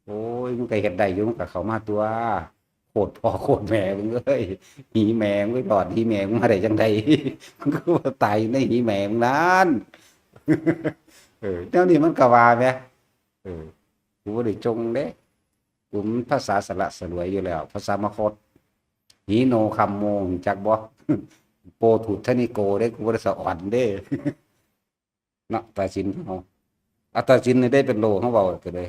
โอ้ย มึงก็เฮ็ดได้อยู่ มึงก็เข้ามาตัว โคตรพ่อโคตรแม่มึงเอ้ย หีแม่มึงไปหลอดหีแม่มึงมาได้จังใด มึงก็ว่าตายในหีแม่มึงนั่น เออ แนวนี้มันก็ว่าแหม เออ กูบ่ได้จงเด้ กูมันภาษาสละสลวยอยู่แล้ว ภาษามคธ หีโนคัมโม รู้จักบ่ โปถุทธนิโกเด้ กูบ่ได้สะอ่อนเด้ เนาะ ตาสินเฮา อ่ะ ตาสินนี่ได้เป็นโล เฮาเว้าก็เลย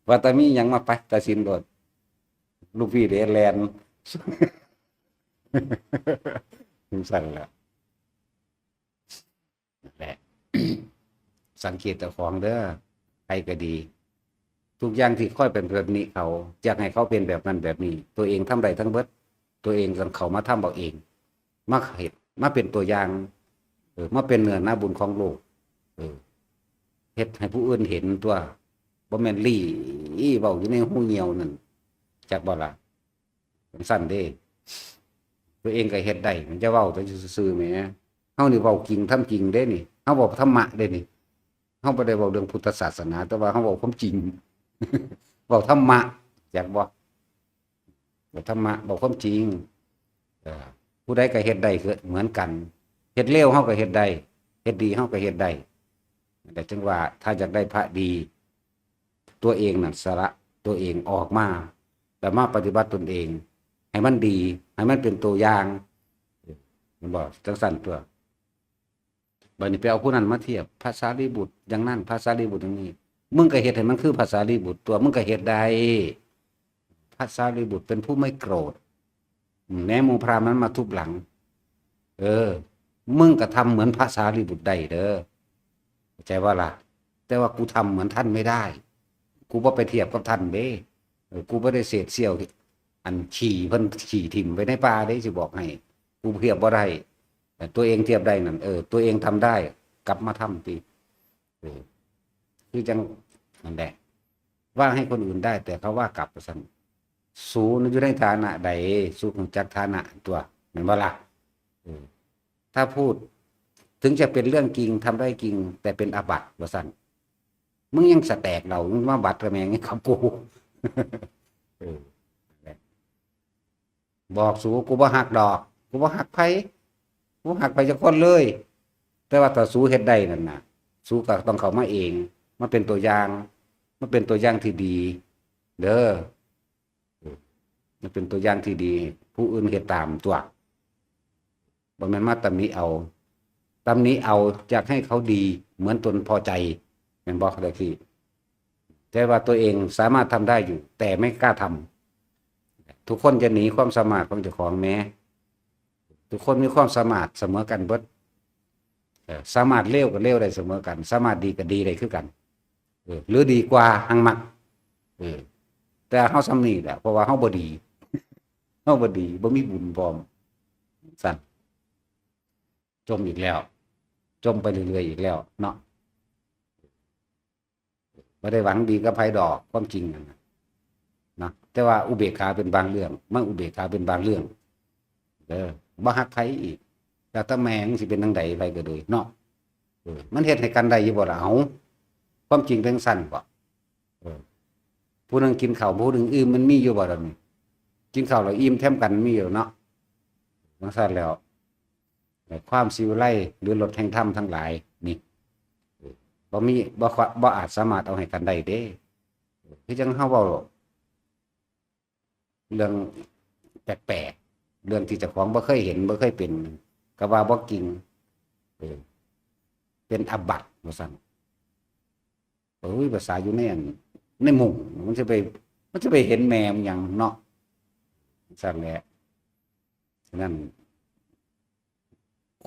ว่าแต่มีหยังมาไป ตาสินโลด ลูกพี่เด้แลน จังซั่นแหละ และ สังเกตเจ้าของเด้อ ใครก็ดี ทุกอย่างที่คอยเป็นแบบนี้เขา อยากให้เขาเป็นแบบนั้นแบบนี้ ตัวเองทำได้ทั้งเบิด ตัวเองต้องเข้ามาทำเอาเอง มาเฮ็ด มาเป็นตัวอย่าง เออ มาเป็นเนื้อนาบุญของโลก เออ เฮ็ดให้ผู้อื่นเห็นตัว บ่แม่นลี่เว้าอยู่ในหูเหี่ยวนั่น จักบ่ล่ะ จังซั่นเด้ ตัวเองก็เฮ็ดได้ มันจะเว้าแต่ซื่อๆแหม เฮานี่เว้าจริงทำจริงเด้นี่ เฮาเว้าธรรมะเด้นี่ เฮาบ่ได้เว้าเรื่องพุทธศาสนา แต่ว่าเฮาเว้าความจริง เว้าธรรมะ จักบ่ เว้าธรรมะ เว้าความจริง เอ่อ ผู้ใดก็เฮ็ดได้คือเหมือนกัน เฮ็ดเลวเฮาก็เฮ็ดได้ เฮ็ดดีเฮาก็เฮ็ดได้ แต่จังว่าถ้าอยากได้พระดี ตัวเองนั่นสละตัวเองออกมา แล้วมาปฏิบัติตนเอง ให้มันดี ให้มันเป็นตัวอย่าง แม่นบ่ จังซั่นตัว บัดนี้ไปเอาผู้นั้นมาเทียบ พระสารีบุตรอย่างนั้น พระสารีบุตรอย่างนี้ มึงก็เฮ็ดให้มันคือพระสารีบุตรตัว มึงก็เฮ็ดได้ พระสารีบุตรเป็นผู้ไม่โกรธ อืม แม้หมู่พราหมณ์นั้นมาทุบหลัง เออ มึงก็ทำเหมือนพระสารีบุตรได้เด้อ เข้าใจว่าล่ะ แต่ว่ากูทำเหมือนท่านไม่ได้ กูบ่ไปเทียบกับท่านเด้ เออ กูบ่ได้เศษเสี้ยว อันขี้เพิ่นขี้ถิ่มไว้ในป่าเด้ สิบอกให้ กูเทียบบ่ได้ แต่ตัวเองเทียบได้นั่น เออ ตัวเองทำได้ กลับมาทำติ เออ คือจัง นั่นแหละ ว่าให้คนอื่นได้ แต่เขาว่ากลับ ว่าซั่น สูน่ะอยู่ในฐานะใด สูรู้จักฐานะตัว แม่นบ่ล่ะ เออ ถ้าพูด ถึงจะเป็นเรื่องจริง ทำได้จริง แต่เป็นอาบัติ ว่าซั่น มึงยังสะแตกเหล่า มึงมาบัตรกระแมงกับกู เออ บอกสู กูบ่ฮักดอก กูบ่ฮักไผ กูบ่ฮักไผจักคนเลย แต่ว่าถ้าสูเฮ็ดได้นั่นน่ะ สูก็ต้องเข้ามาเอง มาเป็นตัวอย่าง มาเป็นตัวอย่างที่ดี เด้อ เออ มาเป็นตัวอย่างที่ดี ผู้อื่นเฮ็ดตามตัว บ่แม่นมาตำหนิเอา ตำหนิเอาอยากให้เขาดีเหมือนตนพอใจ แม่นบ่ จั่งซี้ แต่ว่าตัวเองสามารถทำได้อยู่ แต่ไม่กล้าทำ ทุกคนจะหนีความสามารถของเจ้าของแหม ทุกคนมีความสามารถเสมอกันเบิด เออ สามารถเลวก็เลวได้เสมอกัน สามารถดีก็ดีได้คือกัน เออ หรือดีกว่า หังมัก เออ แต่เฮาส่ำนี้แหละ เพราะว่าเฮาบ่ดี เฮาบ่ดี บ่มีบุญพร้อม ซั่น จ่มอีกแล้ว จ่มไปเรื่อยๆอีกแล้วเนาะ บ่ได้หวังดีกับไผดอก ความจริงนั่นน่ะ เนาะ แต่ว่าอุเบกขาเป็นบางเรื่อง มันอุเบกขาเป็นบางเรื่อง เออ บ่ฮักไผอีก แล้วแต่แม่งสิเป็นจั่งใด ไผก็โดยเนาะ เออ มันเฮ็ดให้กันได้อยู่บ่ล่ะ เอ้า ความจริงเป็นซั่นบ่ เออ ผู้หนึ่งกินข้าว ผู้หนึ่งอิ่ม มันมีอยู่บ่ล่ะนี่ กินข้าวแล้วอิ่มแถมกันมีอยู่เนาะ จั่งซั่นแล้ว ความสิวิไลหรือรสแห่งธรรมทั้งหลายนี่ เออ บ่มี บ่ขวะ บ่อาจสามารถเอาให้กันได้เด้ เออ คือจั่งเฮาเว้าเรื่องแปลกๆ เรื่องที่เจ้าของบ่เคยเห็น บ่เคยเป็น ก็ว่าบ่จริง เออ เป็นอาบัติ ว่าซั่น โอ้ย ภาษาอยู่ในอัน ในมุ้ง มันสิไป มันสิไปเห็นแม่มันหยังเนาะ ซั่นแหละ ฉะนั้น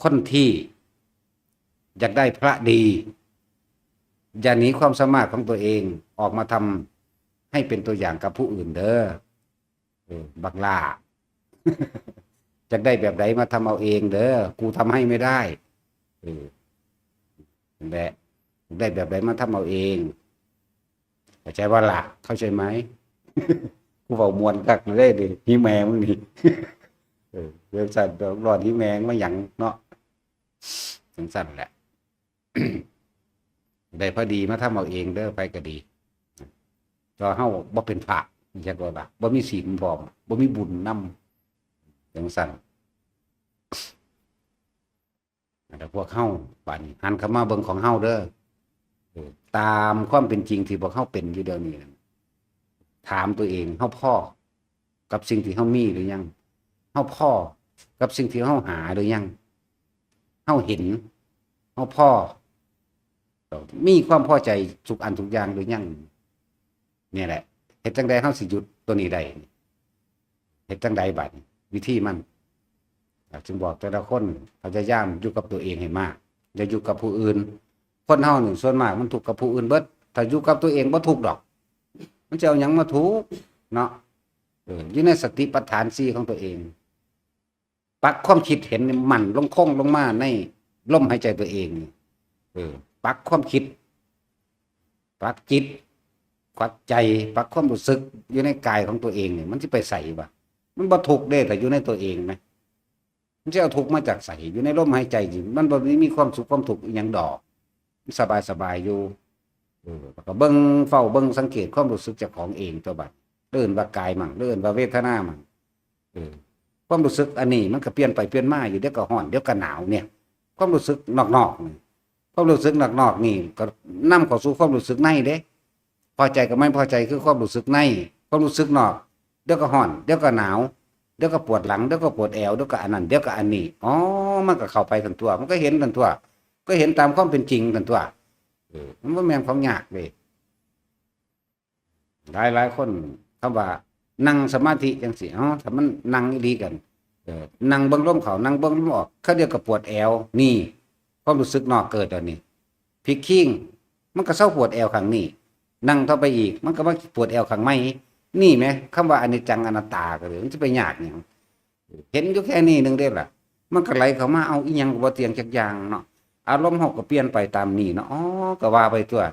คนที่อยากได้พระดี อย่าหนีความสามารถของตัวเอง ออกมาทำให้เป็นตัวอย่างกับผู้อื่นเด้อ เออ บักหล้า อยากได้แบบใดมาทำเอาเองเด้อ กูทำให้ไม่ได้ เออ นั่นแหละ อยากได้แบบใดมาทำเอาเอง เข้าใจบ่ล่ะ เข้าใจไหม กูเว้าม่วนคักเลยเด้ อีแม่มึงนี่ เออ จั่งซั่น ร้อนอีแม่มึงมาหยังเนาะ จั่งซั่นแหละ ได้พอดีมาทำเอาเองเด้อ ไผก็ดี แต่เฮาบ่เป็นพระ จักว่าล่ะ บ่มีศีลพร้อม บ่มีบุญนำ จั่งซั่น แล้วพวกเฮา บาดนี้ หันเข้ามาเบิ่งของเฮาเด้อ เออ ตามความเป็นจริงที่พวกเฮาเป็นอยู่เดี๋ยวนี้ ถามตัวเอง เฮาพอกับสิ่งที่เฮามีหรือยัง เฮาพอกับสิ่งที่เฮาหาหรือยัง เฮาเห็น เฮาพอ มีความพอใจทุกอันทุกอย่างหรือยัง เนี่ยแหละ เฮ็ดจั่งใดเฮาสิหยุดตัวนี้ได้ เฮ็ดจั่งใดบัดนี้ วิธีมัน อ่ะ จึงบอกแต่ละคน พยายามอยู่กับตัวเองให้มาก อย่าอยู่กับผู้อื่น คนเฮานี่ส่วนมากมันทุกข์กับผู้อื่นเบิด ถ้าอยู่กับตัวเองบ่ทุกข์ดอก มันจะเอาหยังมาทุกข์เนาะ เออ อยู่ในสติปัฏฐานสี่ของตัวเอง ปักความคิดเห็นนี่มั่นลงคงลงมาในลมหายใจตัวเองนี่ เออ ปักความคิด ปักจิต ปักใจ ปักความรู้สึกอยู่ในกายของตัวเองนี่ มันสิไปไสวะ มันบ่ทุกข์เด้ ถ้าอยู่ในตัวเองนะ มันสิเอาทุกข์มาจากไส อยู่ในลมหายใจนี่ มันบ่มีความสุขความทุกข์อีหยังดอก มันสบายๆอยู่ เออ แล้วก็เบิ่ง เฝ้าเบิ่งสังเกตความรู้สึกเจ้าของเองตัวบัด เอิ้นว่ากายมั่ง เอิ้นว่าเวทนามั่ง เออ ความรู้สึกอันนี้มันก็เปลี่ยนไปเปลี่ยนมาอยู่ เดี๋ยวก็ร้อน เดี๋ยวก็หนาวเนี่ย ความรู้สึกนอกๆนี่ ความรู้สึกนอกๆนี่ก็นำเข้าสู่ความรู้สึกในเด้ พอใจกับไม่พอใจคือความรู้สึกใน ความรู้สึกนอก เดี๋ยวก็ร้อน เดี๋ยวก็หนาว เดี๋ยวก็ปวดหลัง เดี๋ยวก็ปวดแอว เดี๋ยวก็อันนั้น เดี๋ยวก็อันนี้ อ๋อ มันก็เข้าไปซั่นตั๊ว มันก็เห็นซั่นตั๊ว ก็เห็นตามความเป็นจริงซั่นตั๊ว เออ มันบ่แม่นของยากเด้ หลายหลายคนคำว่านั่งสมาธิจั่งซี้ เอ้า ถ้ามันนั่งอีหลีกัน เออ นั่งเบิ่งลมเข้า นั่งเบิ่งลมออก คาเดียวก็ปวดแอว นี่ ความรู้สึกนอกเกิดแล้วนี่ พลิกคิง มันก็เซาปวดแอวข้างนี้ นั่งต่อไปอีก มันก็มาปวดแอวข้างใน นี่แหม คำว่าอนิจจังอนัตตาก็เลย มันสิไปยากหยัง เห็นอยู่แค่นี้หนึ่งเด้ล่ะ มันก็ไหลเข้ามา เอาอีหยังก็บ่เที่ยงจักอย่างเนาะ อารมณ์เฮาก็เปลี่ยนไปตามนี้เนาะ อ๋อ ก็ว่าไปตั๊ว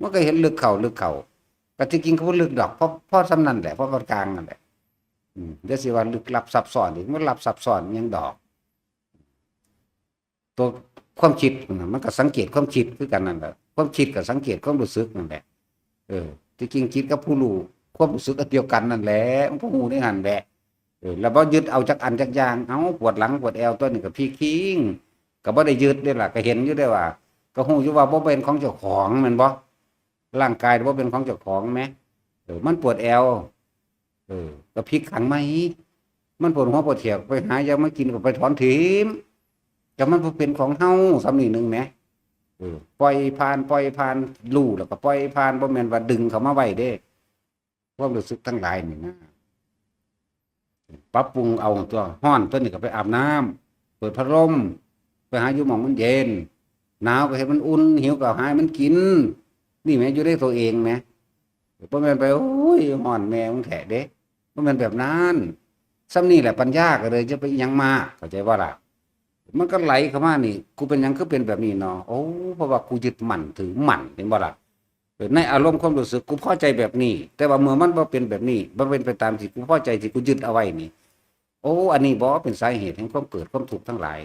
มันก็เห็นลึกเข้า ลึกเข้า ก็ที่จริงก็บ่ลึกดอก พอ พอส่ำนั้นแหละ พอปานกลางนั่นแหละ อืม เดี๋ยวสิว่าลึกลับซับซ้อนอีก มันลับซับซ้อนหยังดอก ตัวความคิดน่ะ มันก็สังเกตความคิดคือกันนั่นแหละ ความคิดก็สังเกตความรู้สึกนั่นแหละ เออ ที่จริงจิตกับผู้รู้ ความรู้สึกอันเดียวกันนั่นแหละ มันก็ฮู้ในหั่นแหละ เออ แล้วบ่ยึดเอาจักอันจักอย่าง เอ้า ปวดหลังปวดแอวตั๊วนี้ก็พลิกคิง ก็บ่ได้ยึดเด้ล่ะ ก็เห็นอยู่เด้ว่า ก็ฮู้อยู่ว่าบ่เป็นของเจ้าของแม่นบ่ ร่างกายบ่เป็นของเจ้าของแหม เออ มันปวดแอว เออ ก็พลิกข้างใน มันปวดหัวปวดแขวไปหายามากินก็ไปถอนถิ่ม แต่มันบ่เป็นของเฮาส่ำนี้หนึ่งแหม เออ ปล่อยผ่าน ปล่อยผ่าน รู้แล้วก็ปล่อยผ่าน บ่แม่นว่าดึงเข้ามาไว้เด้ ความรู้สึกทั้งหลายนี่นะ ปรับปรุงเอาตัว ร้อนตัวนี้ก็ไปอาบน้ำ เปิดพัดลม ไปหาอยู่หม่องมันเย็น หนาวก็ให้มันอุ่น หิวก็หาให้มันกิน นี่แหม อยู่ในตัวเองแหม บ่แม่นไป โอ้ย ฮ้อนแม่มึงแท้เด้ บ่แม่นแบบนั้น ส่ำนี้แหละปัญญาก็เลยจะไปอิหยังมาก เข้าใจบ่ล่ะ มันก็ไหลเข้ามานี่ กูเป็นหยังคือเป็นแบบนี้เนาะ โอ้ เพราะว่ากูยึดมั่นถือมั่น เห็นบ่ล่ะ เออ ในอารมณ์ความรู้สึกกูพอใจแบบนี้ แต่ว่าเมื่อมันบ่เป็นแบบนี้ บ่เป็นไปตามที่กูพอใจที่กูยึดเอาไว้นี่ โอ้ อันนี้บ่เป็นสาเหตุแห่งความเกิดความทุกข์ทั้งหลาย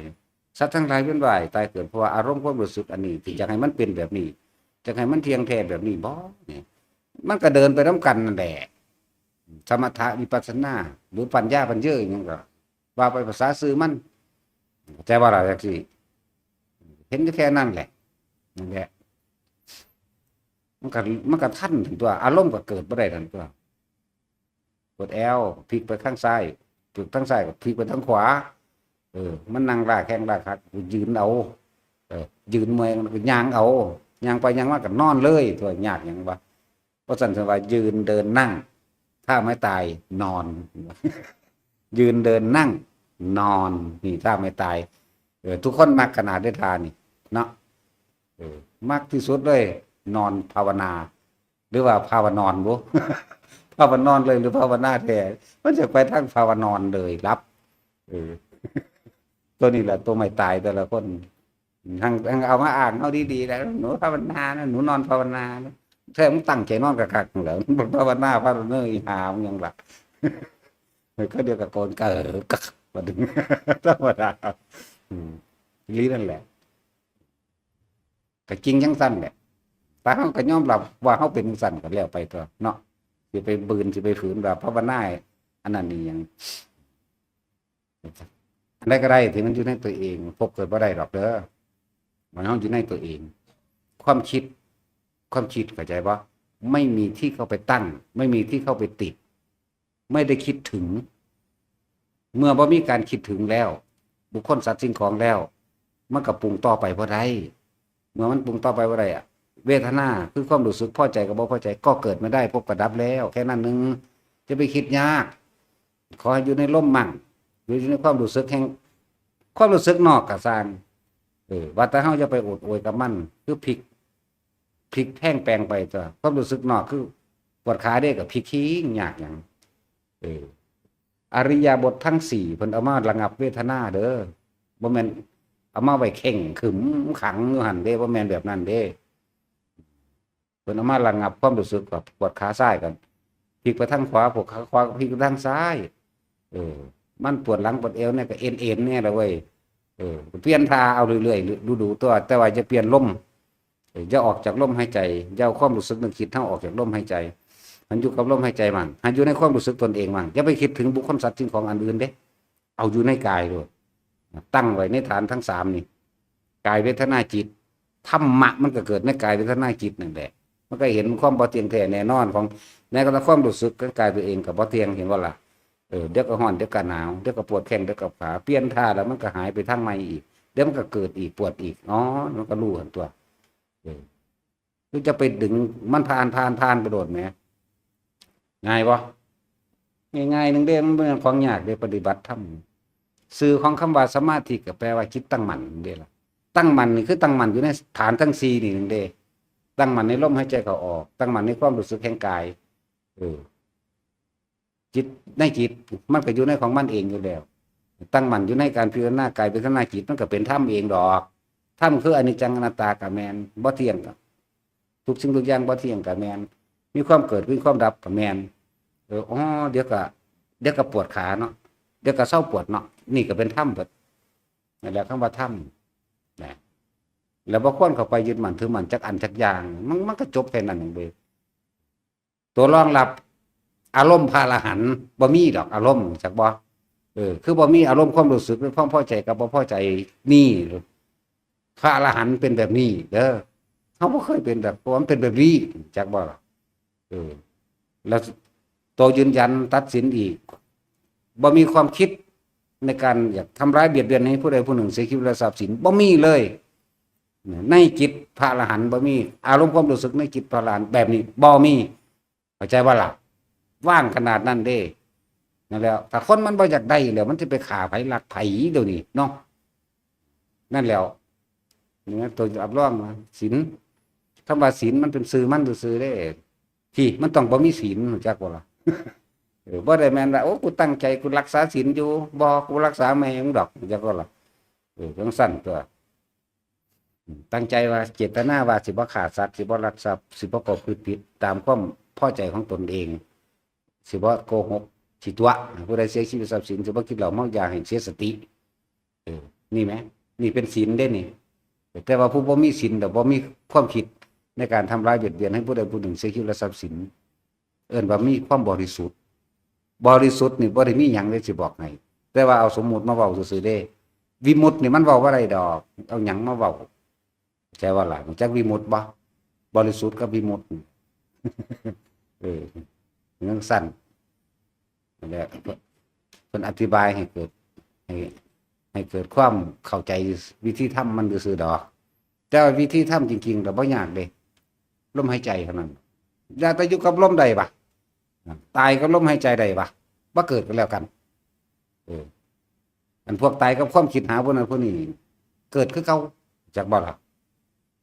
สัตว์ทั้งหลายเวียนว่ายตายเกิด เพราะว่าอารมณ์ความรู้สึกอันนี้ ที่อยากให้มันเป็นแบบนี้ อยากให้มันเที่ยงแท้แบบนี้บ่ เนี่ย มันก็เดินไปนำกันนั่นแหละ สมถะวิปัสสนา หรือปัญญาปัญเยอหยังก็ว่าไปภาษาซื่อมัน แต่ว่าล่ะจังซี่ เห็นอยู่แค่นั้นแหละ นั่นแหละ มันก็ มันก็ทันถึงตัว อารมณ์ก็เกิดบ่ได้ทันตัว ปวดแอว พลิกไปข้างซ้าย พลิกทางซ้ายก็พลิกไปทางขวา เออ มันนั่งล้าแข้งล้าขา กูยืนเอา เออ ยืนเมื่อยก็ย่างเอา ย่างไปย่างมาก็นอนเลย ตัวยากหยังวะ เพราะฉะนั้นว่ายืนเดินนั่ง ท่าไม้ตาย นอน ยืนเดินนั่ง นอน นี่ท่าไม้ตาย เออ ทุกคนมักขนาดได้ท่านี่ เนาะ เออ มักที่สุดเลย นอนภาวนา หรือว่าภาวนอนบุ ภาวนอนเลย หรือภาวนาแท้ มันจะไปทางภาวนอนเลย หลับ เออ ตัวนี้แหละ ตัวไม้ตายแต่ละคน ทั้ง ทั้งเอามาอ้างเอาดีๆ แล้ว หนูภาวนานะ หนูนอนภาวนานะ แท้มึงตั้งใจนอนคักๆ นั่นแหละ ภาวนา ภาวนา อีหามึงหยังล่ะ เขาเดียวกับโกนเกิด กัก บัดนี้ ธรรมดา อืม อีหลีนั่นแหละ ก็จริงจังซั่นแหละ แต่เฮาก็ยอมรับว่าเฮาเป็นจังซั่นก็แล้วไปตัวเนาะ สิไปบืน สิไปฝืนว่าภาวนา อันนั้นนี่หยัง อันใดก็ได้ที่มันอยู่ในตัวเอง พบเกิดบ่ได้ดอกเด้อ มันเฮาอยู่ในตัวเอง ความคิด ความคิด เข้าใจบ่ ไม่มีที่เข้าไปตั้ง ไม่มีที่เข้าไปติด ไม่ได้คิดถึง เมื่อบ่มีการคิดถึงแล้ว บุคคล สัตว์ สิ่งของแล้ว มันก็ปรุงต่อไปบ่ได้ เมื่อมันปรุงต่อไปบ่ได้อะ เวทนาคือความรู้สึกพอใจกับบ่พอใจ ก็เกิดไม่ได้ พบก็ดับแล้ว แค่นั้นหนึ่ง จะไปคิดยาก ขอให้อยู่ในลมมั่ง อยู่ในความรู้สึกแห่ง ความรู้สึกนอกก็ซ่าง เออ ว่าแต่เฮาอย่าไปโอดโอยกับมัน คือพลิก พลิกแพลงแปลงไปตัว ความรู้สึกนอกคือ ปวดขาเด้ก็พลิกคิงยากหยัง เออ อริยาบถทั้งสี่เพิ่นเอามาระงับเวทนาเด้อ บ่แม่นเอามาไว้เข่งขรึมขังอยู่หั่นเด้ บ่แม่นแบบนั้นเด้ เพิ่นเอามาระงับความรู้สึก ก็ปวดขาซ้ายก็พลิกไปทางขวา ปวดขาขวาก็พลิกไปทางซ้าย เออ มันปวดหลังปวดเอวเนี่ยก็เอนๆเนี่ยแหละเว้ย เออ เปลี่ยนท่าเอาเรื่อยๆ ดูๆ ตัว แต่ว่าอย่าเปลี่ยนลม เออ อย่าออกจากลมหายใจ อย่าเอาความรู้สึกนึกคิดเฮาออกจากลมหายใจ หันอยู่กับลมหายใจมั่ง หันอยู่ในความรู้สึกตนเองมั่ง อย่าไปคิดถึงบุคคล สัตว์ สิ่งของอันอื่นเด้ เอาอยู่ในกายโลด ตั้งไว้ในฐานทั้งสามนี่ กาย เวทนา จิต ธรรมะมันก็เกิดในกาย เวทนา จิตนั่นแหละ มันก็เห็นความบ่เที่ยงแท้แน่นอนของ แม้กระทั่งความรู้สึกของกายตัวเองก็บ่เที่ยง เห็นบ่ล่ะ เออ เดี๋ยวก็ร้อน เดี๋ยวก็หนาว เดี๋ยวก็ปวดแข้ง เดี๋ยวก็ขา เปลี่ยนท่าแล้วมันก็หายไปทางใหม่อีก เดี๋ยวมันก็เกิดอีก ปวดอีก อ๋อ มันก็รู้หั่นตัว เออ คือจะไปดึงมันผ่าน ผ่าน ผ่านไปโลดแหม ง่ายบ่ ง่ายๆ หนึ่งเด้ มันเป็นของยากเด้ ปฏิบัติธรรม ชื่อของคำว่าสมาธิก็แปลว่าจิตตั้งมั่นเด้ล่ะ ตั้งมั่นนี่คือตั้งมั่นอยู่ในฐานทั้งสี่นี่หนึ่งเด้ ตั้งมั่นในลมหายใจเข้าออก ตั้งมั่นในความรู้สึกแห่งกาย เออ จิตในจิต มันก็อยู่ในของมันเองอยู่แล้ว ตั้งมั่นอยู่ในการพิจารณากาย พิจารณาจิต มันก็เป็นธรรมเองดอก ธรรมคืออนิจจังอนัตตาก็แม่น บ่เที่ยงก็ ทุกสิ่งทุกอย่างบ่เที่ยงก็แม่น มีความเกิด มีความดับก็แม่น เออ อ๋อ เดี๋ยวก็ เดี๋ยวก็ปวดขาเนาะ เดี๋ยวก็เซาปวดเนาะ นี่ก็เป็นธรรมเบิด นั่นแหละคำว่าธรรม นะ แล้วบ่ควรเข้าไปยึดมั่นถือมั่นจักอันจักอย่าง มัน มันก็จบแค่นั้นเองเว้ย ตัวรองรับอารมณ์พระอรหันต์บ่มีดอกอารมณ์ จักบ่ เออ คือบ่มีอารมณ์ความรู้สึกในความพอใจกับบ่พอใจ นี่ พระอรหันต์เป็นแบบนี้เด้อ เฮาบ่เคยเป็นแบบ เพราะมันเป็นแบบนี้ จักบ่ล่ะ เออ แล้วตัวยืนยันตัดสินอีก บ่มีความคิดในการอยากทำร้ายเบียดเบียนให้ผู้ใดผู้หนึ่งเสียชีวิตและทรัพย์สิน บ่มีเลย ในจิตพระอรหันต์บ่มี อารมณ์ความรู้สึกในจิตพระอรหันต์แบบนี้บ่มี เข้าใจบ่ล่ะ ว่างขนาดนั้นเด้ นั่นแหละ ถ้าคนมันบ่อยากได้แล้ว มันสิไปฆ่าไผลักไผเดี๋ยวนี้เนาะ นั่นแหล้ว นี่นะ ตัวรับรองว่าศีล คำว่าศีลมันเป็นชื่อมันซื่อๆเด้ ที่มันต้องบ่มีศีล รู้จักบ่ล่ะ เออ บ่ได้แม่นว่า โอ้ กูตั้งใจ กูรักษาศีลอยู่ บ่ กูรักษาแม่มึงดอก รู้จักบ่ล่ะ เออ จั่งซั่นตัว ตั้งใจว่า เจตนาว่าสิบ่ฆ่าสัตว์ สิบ่ลักทรัพย์ สิบ่ประพฤติผิดตามความพอใจของตนเอง สิบ่โกหก สิตั๋ว ผู้ใดเสียชีวิตทรัพย์สิน สิบ่กินเหล้าเมายาให้เสียสติ เออ นี่แหม นี่เป็นศีลเด้นี่ แต่ว่าผู้บ่มีศีล แต่บ่มีความคิดในการทำร้ายเบียดเบียนให้ผู้ใดผู้หนึ่งเสียชีวิตและทรัพย์สิน เอิ้นว่ามีความบริสุทธิ์ บริสุทธิ์นี่บ่ได้มีหยังเลยสิบอกให้ แต่ว่าเอาสมมุติมาเว้าซื่อๆเด้ วิมุตตินี่มันเว้าบ่ได้ดอก เอาหยังมาเว้า เข้าใจบ่ล่ะ รู้จักวิมุตติบ่ บริสุทธิ์กับวิมุตติ เออ จั่งซั่น นั่นแหละ เพิ่นอธิบายให้เกิด ให้ ให้เกิดความเข้าใจวิธีทำมันซื่อๆดอก แต่ว่าวิธีทำจริงๆก็บ่ยากเด้ ลมหายใจเท่านั้น อย่าแต่อยู่กับลมได้ปะ ตายกับลมหายใจได้ปะ บ่เกิดก็แล้วกัน เออ อันพวกตายกับความคิดหาพวกนั้นพวกนี้ เกิดคือเก่า จักบ่ล่ะ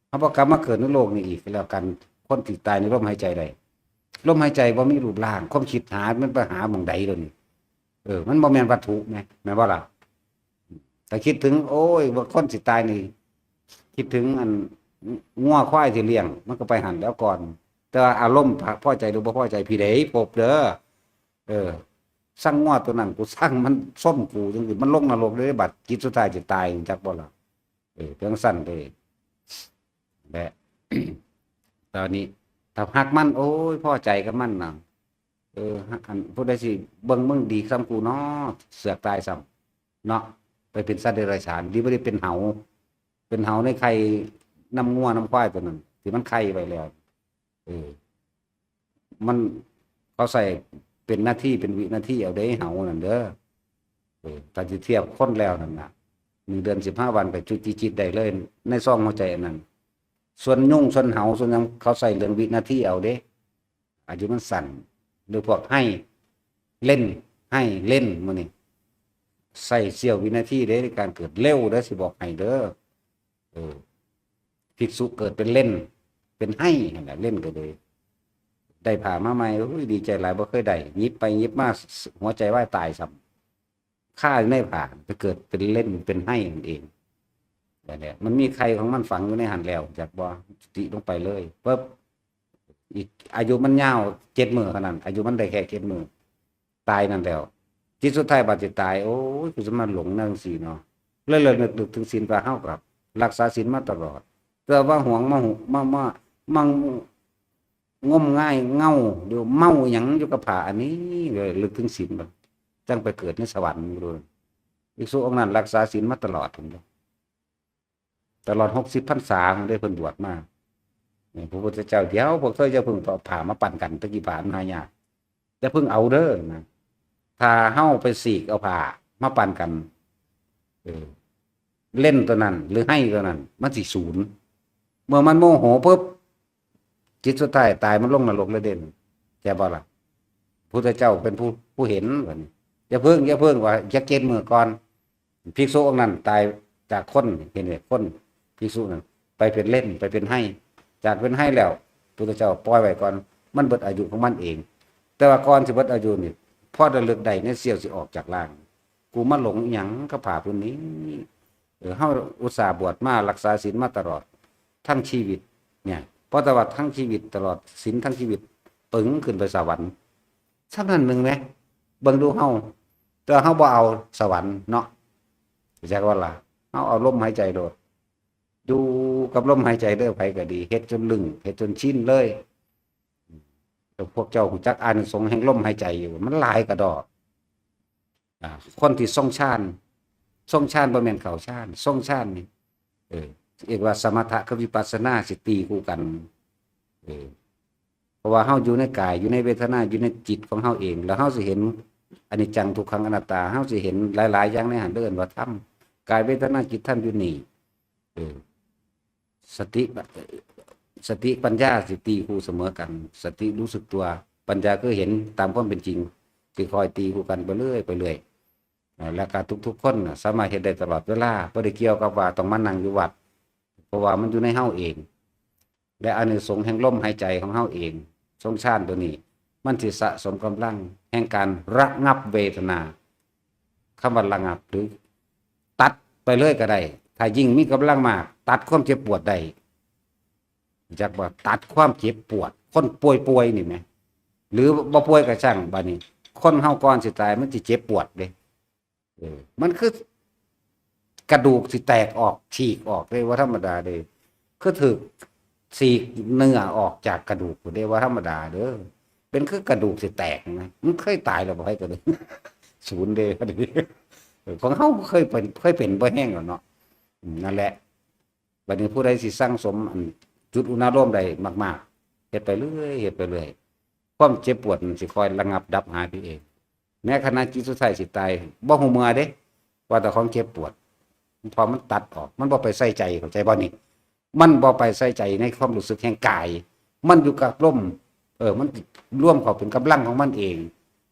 เฮาบ่กลับมาเกิดในโลกนี้อีกก็แล้วกัน คนที่ตายในลมหายใจได้ ลมหายใจบ่มีรูปร่าง ความคิดหามันไปหาหม่องใดเดี๋ยวนี้ เออ มันบ่แม่นวัตถุแหม แม่นบ่ล่ะ ถ้าคิดถึง โอ้ย ว่าคนสิตายนี่ คิดถึงอันงัวควายที่เลี้ยง มันก็ไปหั่นแล้วก่อน แต่ว่าอารมณ์พอใจหรือบ่พอใจ พี่ใดพบเด้อ เออ สั่งงัวตัวนั้น กูสั่งมันส้มกูจังซี่ มันลงนรกเลย บัดจิตสุดท้ายสิตาย จักบ่ล่ะ เออ จั่งซั่นเด้ และ ตอนนี้ ถ้าฮักมัน โอ้ย พอใจกับมันน่ะ เออ อันผู้ใดสิเบิ่งมึงดีส่ำกูเนาะ เสือกตายซ้ำเนาะ ไปเป็นสัตว์เดรัจฉาน ดีบ่ได้เป็นเหา เป็นเหาในไข่นำงัวนำควายตัวนั้น ที่มันไข่ไว้แล้ว เออ มัน เขาใส่เป็นนาทีเป็นวินาทีเอาเด้ เหานั่นเด้อ เออ ถ้าสิเทียบคนแล้วนั่นน่ะ หนึ่งเดือนสิบห้าวันก็จุติจิตได้เลย ในซองหัวใจอันนั้น ส่วนยุงส่วนเหาส่วนหยังเขาใส่เรื่องวินาทีเอาเด้ อายุมันสั้น หรือพวกไฮ่ เล่น ไฮ่ เล่น มื้อนี้ ใส่เสี้ยววินาทีเด้ในการเกิด เร็วเด้อ สิบอกให้เด้อ เออ ภิกษุเกิดเป็นเล่น เป็นไฮ่นั่นแหละ เล่นก็เลย ได้ผ้ามาใหม่ โอ้ย ดีใจหลาย บ่เคยได้ หยิบไปหยิบมา หัวใจวายตายซ้ำ คาอยู่ในผ้า ไปเกิดเป็นเล่น เป็นไฮ่นั่นเอง นั่นแหละ มันมีไข่ของมันฝังอยู่ในหั่นแล้ว จักบ่ จุติลงไปเลย ปุ๊บ อีก อายุมันยาวเจ็ดมื้อเท่านั้น อายุมันได้แค่เจ็ดมื้อ ตายนั่นแล้ว จิตสุดท้ายบัดสิตาย โอ้ย กูจะมาหลงนั่นสิเนาะ เลยเลยนึกถึงศีลว่าเฮากับรักษาศีลมาตลอด แต่ว่าหวงมาหุ มา มา มางมงายเงา หรือเมาหยังอยู่กับผ้าอันนี้ เลยลึกถึงศีลบัด จั่งไปเกิดในสวรรค์อยู่เลย ภิกษุองค์นั้นรักษาศีลมาตลอด ตลอดหกสิบพรรษาเด้ เพิ่นบวชมา นี่พระพุทธเจ้า เดี๋ยวพวกเธออย่าเพิ่งเอาผ้ามาปั่นกัน ตะกี้ผ้ามันหายาก อย่าเพิ่งเอาเด้อนะ ถ้าเฮาไปสีกเอาผ้ามาปั่นกัน เออ เล่นตัวนั้น หรือไฮ่ตัวนั้น มันสิสูญ เมื่อมันโมโหปุ๊บ จิตสุดท้ายตายมันลงนรกเลยเด้ แก่บ่ล่ะ พุทธเจ้าเป็นผู้ ผู้เห็นบัดนี้ อย่าเพิ่ง อย่าเพิ่งว่า อย่าเก็ดมือก่อน ภิกษุองค์นั้นตายจากคน เห็นไหม คน ภิกษุนั้น ไปเป็นเล่น ไปเป็นไฮ่ จากเป็นไฮ่แล้ว พุทธเจ้าปล่อยไว้ก่อน มันเบิดอายุของมันเอง แต่ว่าก่อนสิเบิดอายุนี่ พอระลึกได้ในเสี้ยวสิออกจากร่าง กูมาหลงอิหยังกับผ้าผืนนี้ เออ เฮาอุตส่าห์บวชมารักษาศีลมาตลอด ทั้งชีวิต เนี่ย เพราะแต่ว่าทั้งชีวิตตลอดศีลทั้งชีวิต ปึงขึ้นไปสวรรค์ ส่ำนั้นหนึ่งแหม เบิ่งดูเฮา แต่เฮาบ่เอาสวรรค์เนาะ จักว่าล่ะ เฮาเอาลมหายใจโลด อยู่กับลมหายใจเด้อ ไผก็ดี เฮ็ดจนลึง เฮ็ดจนชินเลย แต่พวกเจ้ารู้จักอานิสงส์แห่งลมหายใจอยู่ มันหลายกะด้อ อ่า คนที่ทรงฌาน ทรงฌานบ่แม่นเข้าฌาน ทรงฌานนี่ เออ เรียกว่าสมถะกับวิปัสสนาสิตีคู่กัน เออ เพราะว่าเฮาอยู่ในกาย อยู่ในเวทนา อยู่ในจิตของเฮาเอง แล้วเฮาสิเห็น อนิจจังทุกขังอนัตตา เฮาสิเห็นหลายๆอย่างในหั้น เอิ้นว่าธรรม กายเวทนาจิตธรรมอยู่นี่ เออ สติ สติปัญญาสิตีคู่เสมอกัน สติรู้สึกตัว ปัญญาคือเห็นตามความเป็นจริง สิคอยตีคู่กันไปเรื่อย ไปเรื่อย เอ่อ แล้วก็ทุกๆคนน่ะสามารถเฮ็ดได้ตลอดเวลา บ่ได้เกี่ยวกับว่าต้องมานั่งอยู่วัด เพราะว่ามันอยู่ในเฮาเอง และอานิสงส์แห่งลมหายใจของเฮาเอง ทรงฌานตัวนี้ มันสิสะสมกำลังแห่งการระงับเวทนา คำว่าระงับหรือตัดไปเลยก็ได้ ถ้ายิ่งมีกำลังมาก ตัดความเจ็บปวดได้ จักว่าตัดความเจ็บปวด คนป่วยๆนี่แหม หรือบ่ป่วยก็ช่าง บัดนี้ คนเฮาก่อนสิตายมันสิเจ็บปวดเด้ เออ มันคือ กระดูกสิแตกออก ฉีกออกเด้ ว่าธรรมดาเด้ คือถืกฉีกเนื้อออกจากกระดูกเด้ ว่าธรรมดาเด้อ เป็นคือกระดูกสิแตกนะ มันเคยตายแล้วบ่ ใครก็เลย ศูนย์เด้ เออ ของเฮาเคยเป็น เคยเป็นบ่แห้งแล้วเนาะ อืม นั่นแหละ บัดนี้ผู้ใดสิสั่งสมอันจุดอุณาโลมได้มากๆ เฮ็ดไปเรื่อย เฮ็ดไปเรื่อย ความเจ็บปวดมันสิคอยระงับดับหายไปเอง แม้ขณะจิตสุดท้ายสิตาย บ่ฮู้เมื่อเด้ ว่าแต่ของเจ็บปวด เพราะมันตัดออก มันบ่ไปใส่ใจ เข้าใจบ่นี่ มันบ่ไปใส่ใจในความรู้สึกแห่งกาย มันอยู่กับลม เออ มันรวมเข้าเป็นกำลังของมันเอง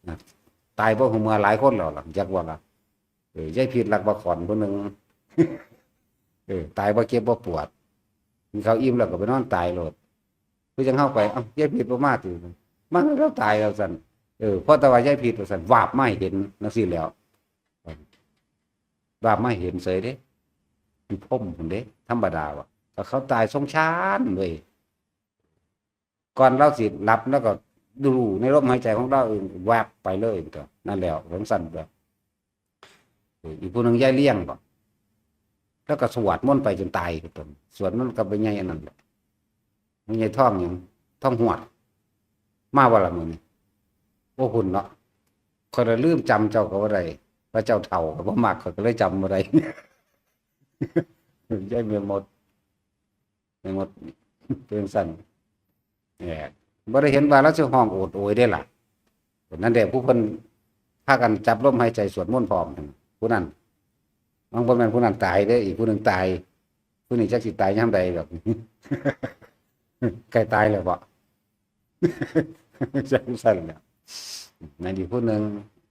นะ ตายบ่ฮู้เมื่อหลายคนแล้วล่ะ จักว่าล่ะ เออ ยายผิดลักบ่ขอนผู้หนึ่ง เออ ตายบ่เจ็บบ่ปวด กินข้าวอิ่มแล้วก็ไปนอนตายโลด คือจังเฮาไป เอ้า ยายผิดบ่มาติ มาแล้วตายแล้วซั่น เออ พอแต่ว่ายายผิดว่าซั่น วาบมาให้เห็นจั่งซี้แหล้ว วาบมาให้เห็นเฉยเด้ อยู่พรหมพุ้นเด้ ธรรมดาว่ะ ก็เขาตายทรงฌานเว้ย ก่อนลาวสิหลับลาวก็รู้ในลมหายใจของลาวเอง แวบไปเลยตัว นั่นแหล้ว จั่งซั่นตัว เออ อีกผู้หนึ่งยายเลี้ยงบ่ ลาวก็สวดมนต์ไปจนตายคือตัว สวดมนต์กับแม่ใหญ่อันนั้นแหละ แม่ใหญ่ทองหยัง ทองหวด มาบ่ล่ะมื้อนี้ โอ้ คุณเนาะ ข้อยละลืมจำเจ้าก็บ่ได้ ว่าเจ้าเฒ่าก็บ่มัก ข้อยก็เลยจำบ่ได้ ยายแม่มด แม่มด เป็นซั่น เออ บ่ได้เห็นว่าลาวสิฮ้องโอดโอยเด้ล่ะ นั่นแหละ ผู้เพิ่นพากันจับลมหายใจสวดมนต์พร้อมนั่น ผู้นั้น มันบ่แม่นผู้นั้นตายเด้ อีกผู้หนึ่งตาย ผู้นี้จักสิตายยามใดดอก ใกล้ตายแล้วบ่ จั่งซั่นแหละ นั่นอีกผู้หนึ่ง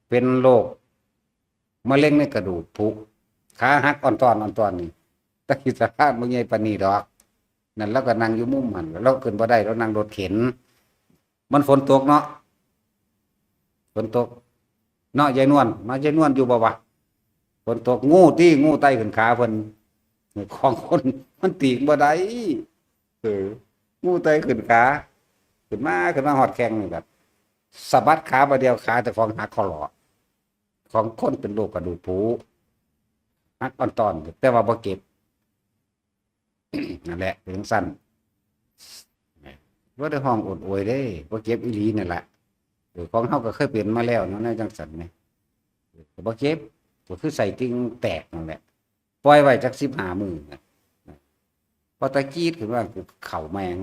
เป็นโรคมะเร็งในกระดูกผุ ขาหักอ่อนตอนอ่อนตอนนี่ แต่ขี้สะพานบ่ใหญ่ปานนี้ดอก นั่นลาวก็นั่งอยู่มุมหั่น ลาวขึ้นบ่ได้ ลาวนั่งรถเข็น มันฝนตกเนาะ ฝนตก เนาะ ยายนวล มายายนวลอยู่บ่วะ ฝนตก งูติ งูไต่ขึ้นขาเพิ่น ของคนมันตีกบ่ได้ เออ งูไต่ขึ้นขา ขึ้นมา ขึ้นมาฮอดแข้งนี่ก็สะบัดขาบาดเดียว ขาเจ้าของหักข้อหลอ ของคนเป็นโรคกระดูกผุ หักอ่อนตอน แต่ว่าบ่เจ็บ นั่นแหละ เป็นจั่งซั่น บ่ได้ฮ้องโอดโอยเด้ บ่เจ็บอีหลีนั่นแหละ เออ ของเฮาก็เคยเป็นมาแล้วเนาะ แนวจั่งซั่นแหม เออ ก็บ่เจ็บ ก็คือไส้ติ่งแตกนั่นแหละ ปล่อยไว้จักสิบห้ามื้อนะ พอตะกรีดขึ้นมา กูเข้าแม่ง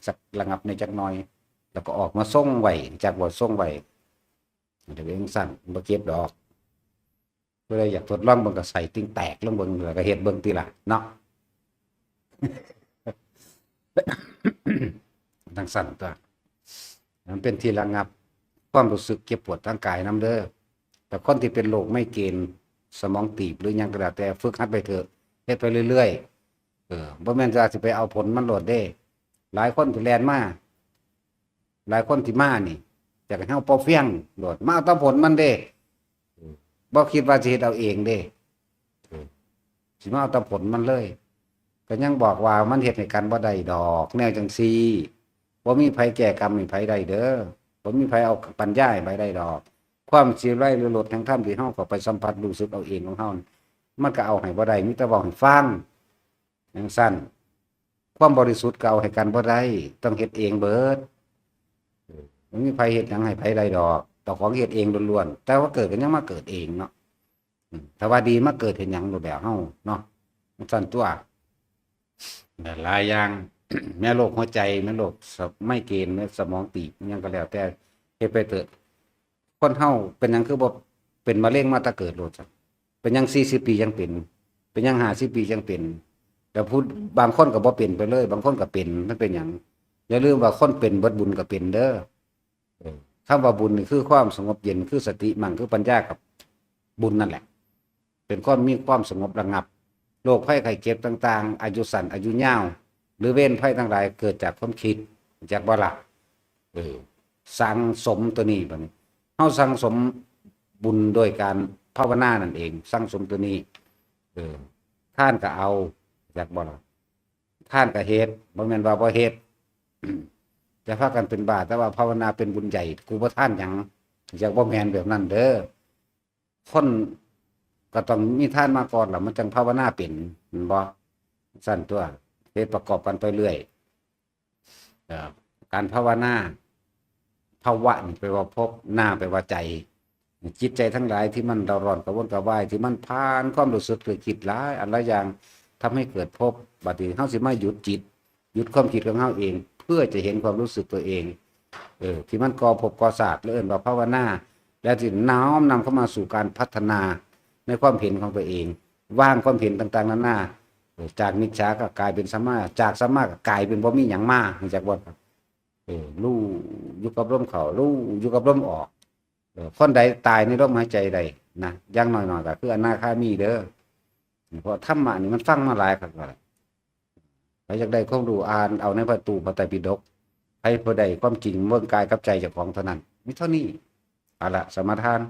จักระงับในจักหน่อย แล้วก็ออกมาส่งไว้ จักว่าส่งไว้ เดี๋ยวเป็นจั่งซั่น บ่เจ็บดอก ผู้ใดอยากทดลองเบิ่งก็ไส้ติ่งแตกลองเบิ่ง แล้วก็เฮ็ดเบิ่งติล่ะเนาะ จั่งซั่นตัว มันเป็นที่ระงับความรู้สึกเจ็บปวดทางกายนำเด้อ แต่คนที่เป็นโรคไมเกรน สมองตีบหรือหยังก็แล้วแต่ ฝึกหัดไปเถอะ เฮ็ดไปเรื่อยๆ เออ บ่แม่นว่าสิไปเอาผลมันโลดเด้ หลายคนที่แล่นมา หลายคนที่มานี่ อยากให้เฮาเป่าเฟียงโลด มาเอาแต่ผลมันเด้ เออ บ่คิดว่าสิเฮ็ดเอาเองเด้ เออ สิมาเอาแต่ผลมันเลย ก็ยังบอกว่ามันเฮ็ดให้กันบ่ได้ดอก แนวจั่งซี้ บ่มีไผแก้กรรมให้ไผได้เด้อ บ่มีไผเอาปัญญาให้ไผได้ดอก ความสิไร้หรือลดแห่งธรรมที่เฮาเข้าไปสัมผัสรู้สึกเอาเองของเฮา มันก็เอาให้บ่ได้ มีแต่เว้าให้ฟัง จั่งซั่น ความบริสุทธิ์ก็เอาให้กันบ่ได้ ต้องเฮ็ดเองเบิด เออ บ่มีไผเฮ็ดหยังให้ไผได้ดอก เจ้าของเฮ็ดเองล้วนๆ แต่ว่าเกิดก็ยังมาเกิดเองเนาะ อืม ถ้าว่าดีมาเกิดเฮ็ดหยังโลดแล้วเฮาเนาะ จั่งซั่นตัว หลายอย่าง แม้โรคหัวใจ แม้โรคสะ- ไมเกรน แม้สมองตีบ อิหยังก็แล้วแต่ เฮ็ดไปเถอะ คนเฮาเป็นหยังคือบ่เป็นมะเร็งมาแต่เกิดโลดจ้ะ เป็นหยังสี่สิบปียังเป็น เป็นหยังห้าสิบปียังเป็น แต่ผู้บางคนก็บ่เป็นไปเลย บางคนก็เป็น มันเป็นหยัง อย่าลืมว่าคนเป็นเบิดบุญก็เป็นเด้อ เออ คำว่าบุญนี่คือความสงบเย็น คือสติมั่ง คือปัญญากับบุญนั่นแหละ เป็นความมีความสงบระงับ โรคภัยไข้เจ็บต่างๆ อายุสั้น อายุยาว หรือเวรภัยทั้งหลายเกิดจากความคิด จากบ่ล่ะ เออ สั่งสมตัวนี้บัดนี้ เฮาสั่งสมบุญโดยการภาวนานั่นเอง สั่งสมตัวนี้ เออ ทานก็เอา จากบ่ล่ะ ทานก็เฮ็ด บ่แม่นว่าบ่เฮ็ด จะพากันเป็นบ้า แต่ว่าภาวนาเป็นบุญใหญ่ กูบ่ทานหยัง จากบ่แม่นแบบนั้นเด้อ คนก็ต้องมีทานมาก่อนล่ะ มันจังภาวนาเป็น แม่นบ่ ซั่นตัว เฮ็ดประกอบกันไปเรื่อย เอ่อ การภาวนา ภวะนี่แปลว่าภพ นาแปลว่าใจ จิตใจทั้งหลายที่มันเร่าร้อนกระวนกระวาย ที่มันผ่านความรู้สึกนึกคิดหลายอันหลายอย่าง ทำให้เกิดภพ บัดนี้เฮาสิมาหยุดจิต หยุดความคิดของเฮาเอง เพื่อจะเห็นความรู้สึกตัวเอง เออ ที่มันก่อภพก่อชาติ แล้วเอิ้นว่าภาวนา แล้วที่น้อมนำเข้ามาสู่การพัฒนาในความเห็นของตัวเอง วางความเห็นต่างๆนานา เออ จากมิจฉาก็กลายเป็นสัมมา จากสัมมาก็กลายเป็นบ่มีหยังมา รู้จักบ่ครับ เออ รู้อยู่กับลมเข้า รู้อยู่กับลมออก เออ คนใดตายในลมหายใจใดนะ อย่างน้อยๆก็คืออนาคามีเด้อ เพราะธรรมะนี่มันฟังมาหลายคักแล้วล่ะ ใครอยากได้ความรู้ อ่านเอาในพระตู้พระไตรปิฎก ใครพอได้ความจริงเบิ่งกายกับใจเจ้าของเท่านั้น มีเท่านี้ เอาละ สมาทาน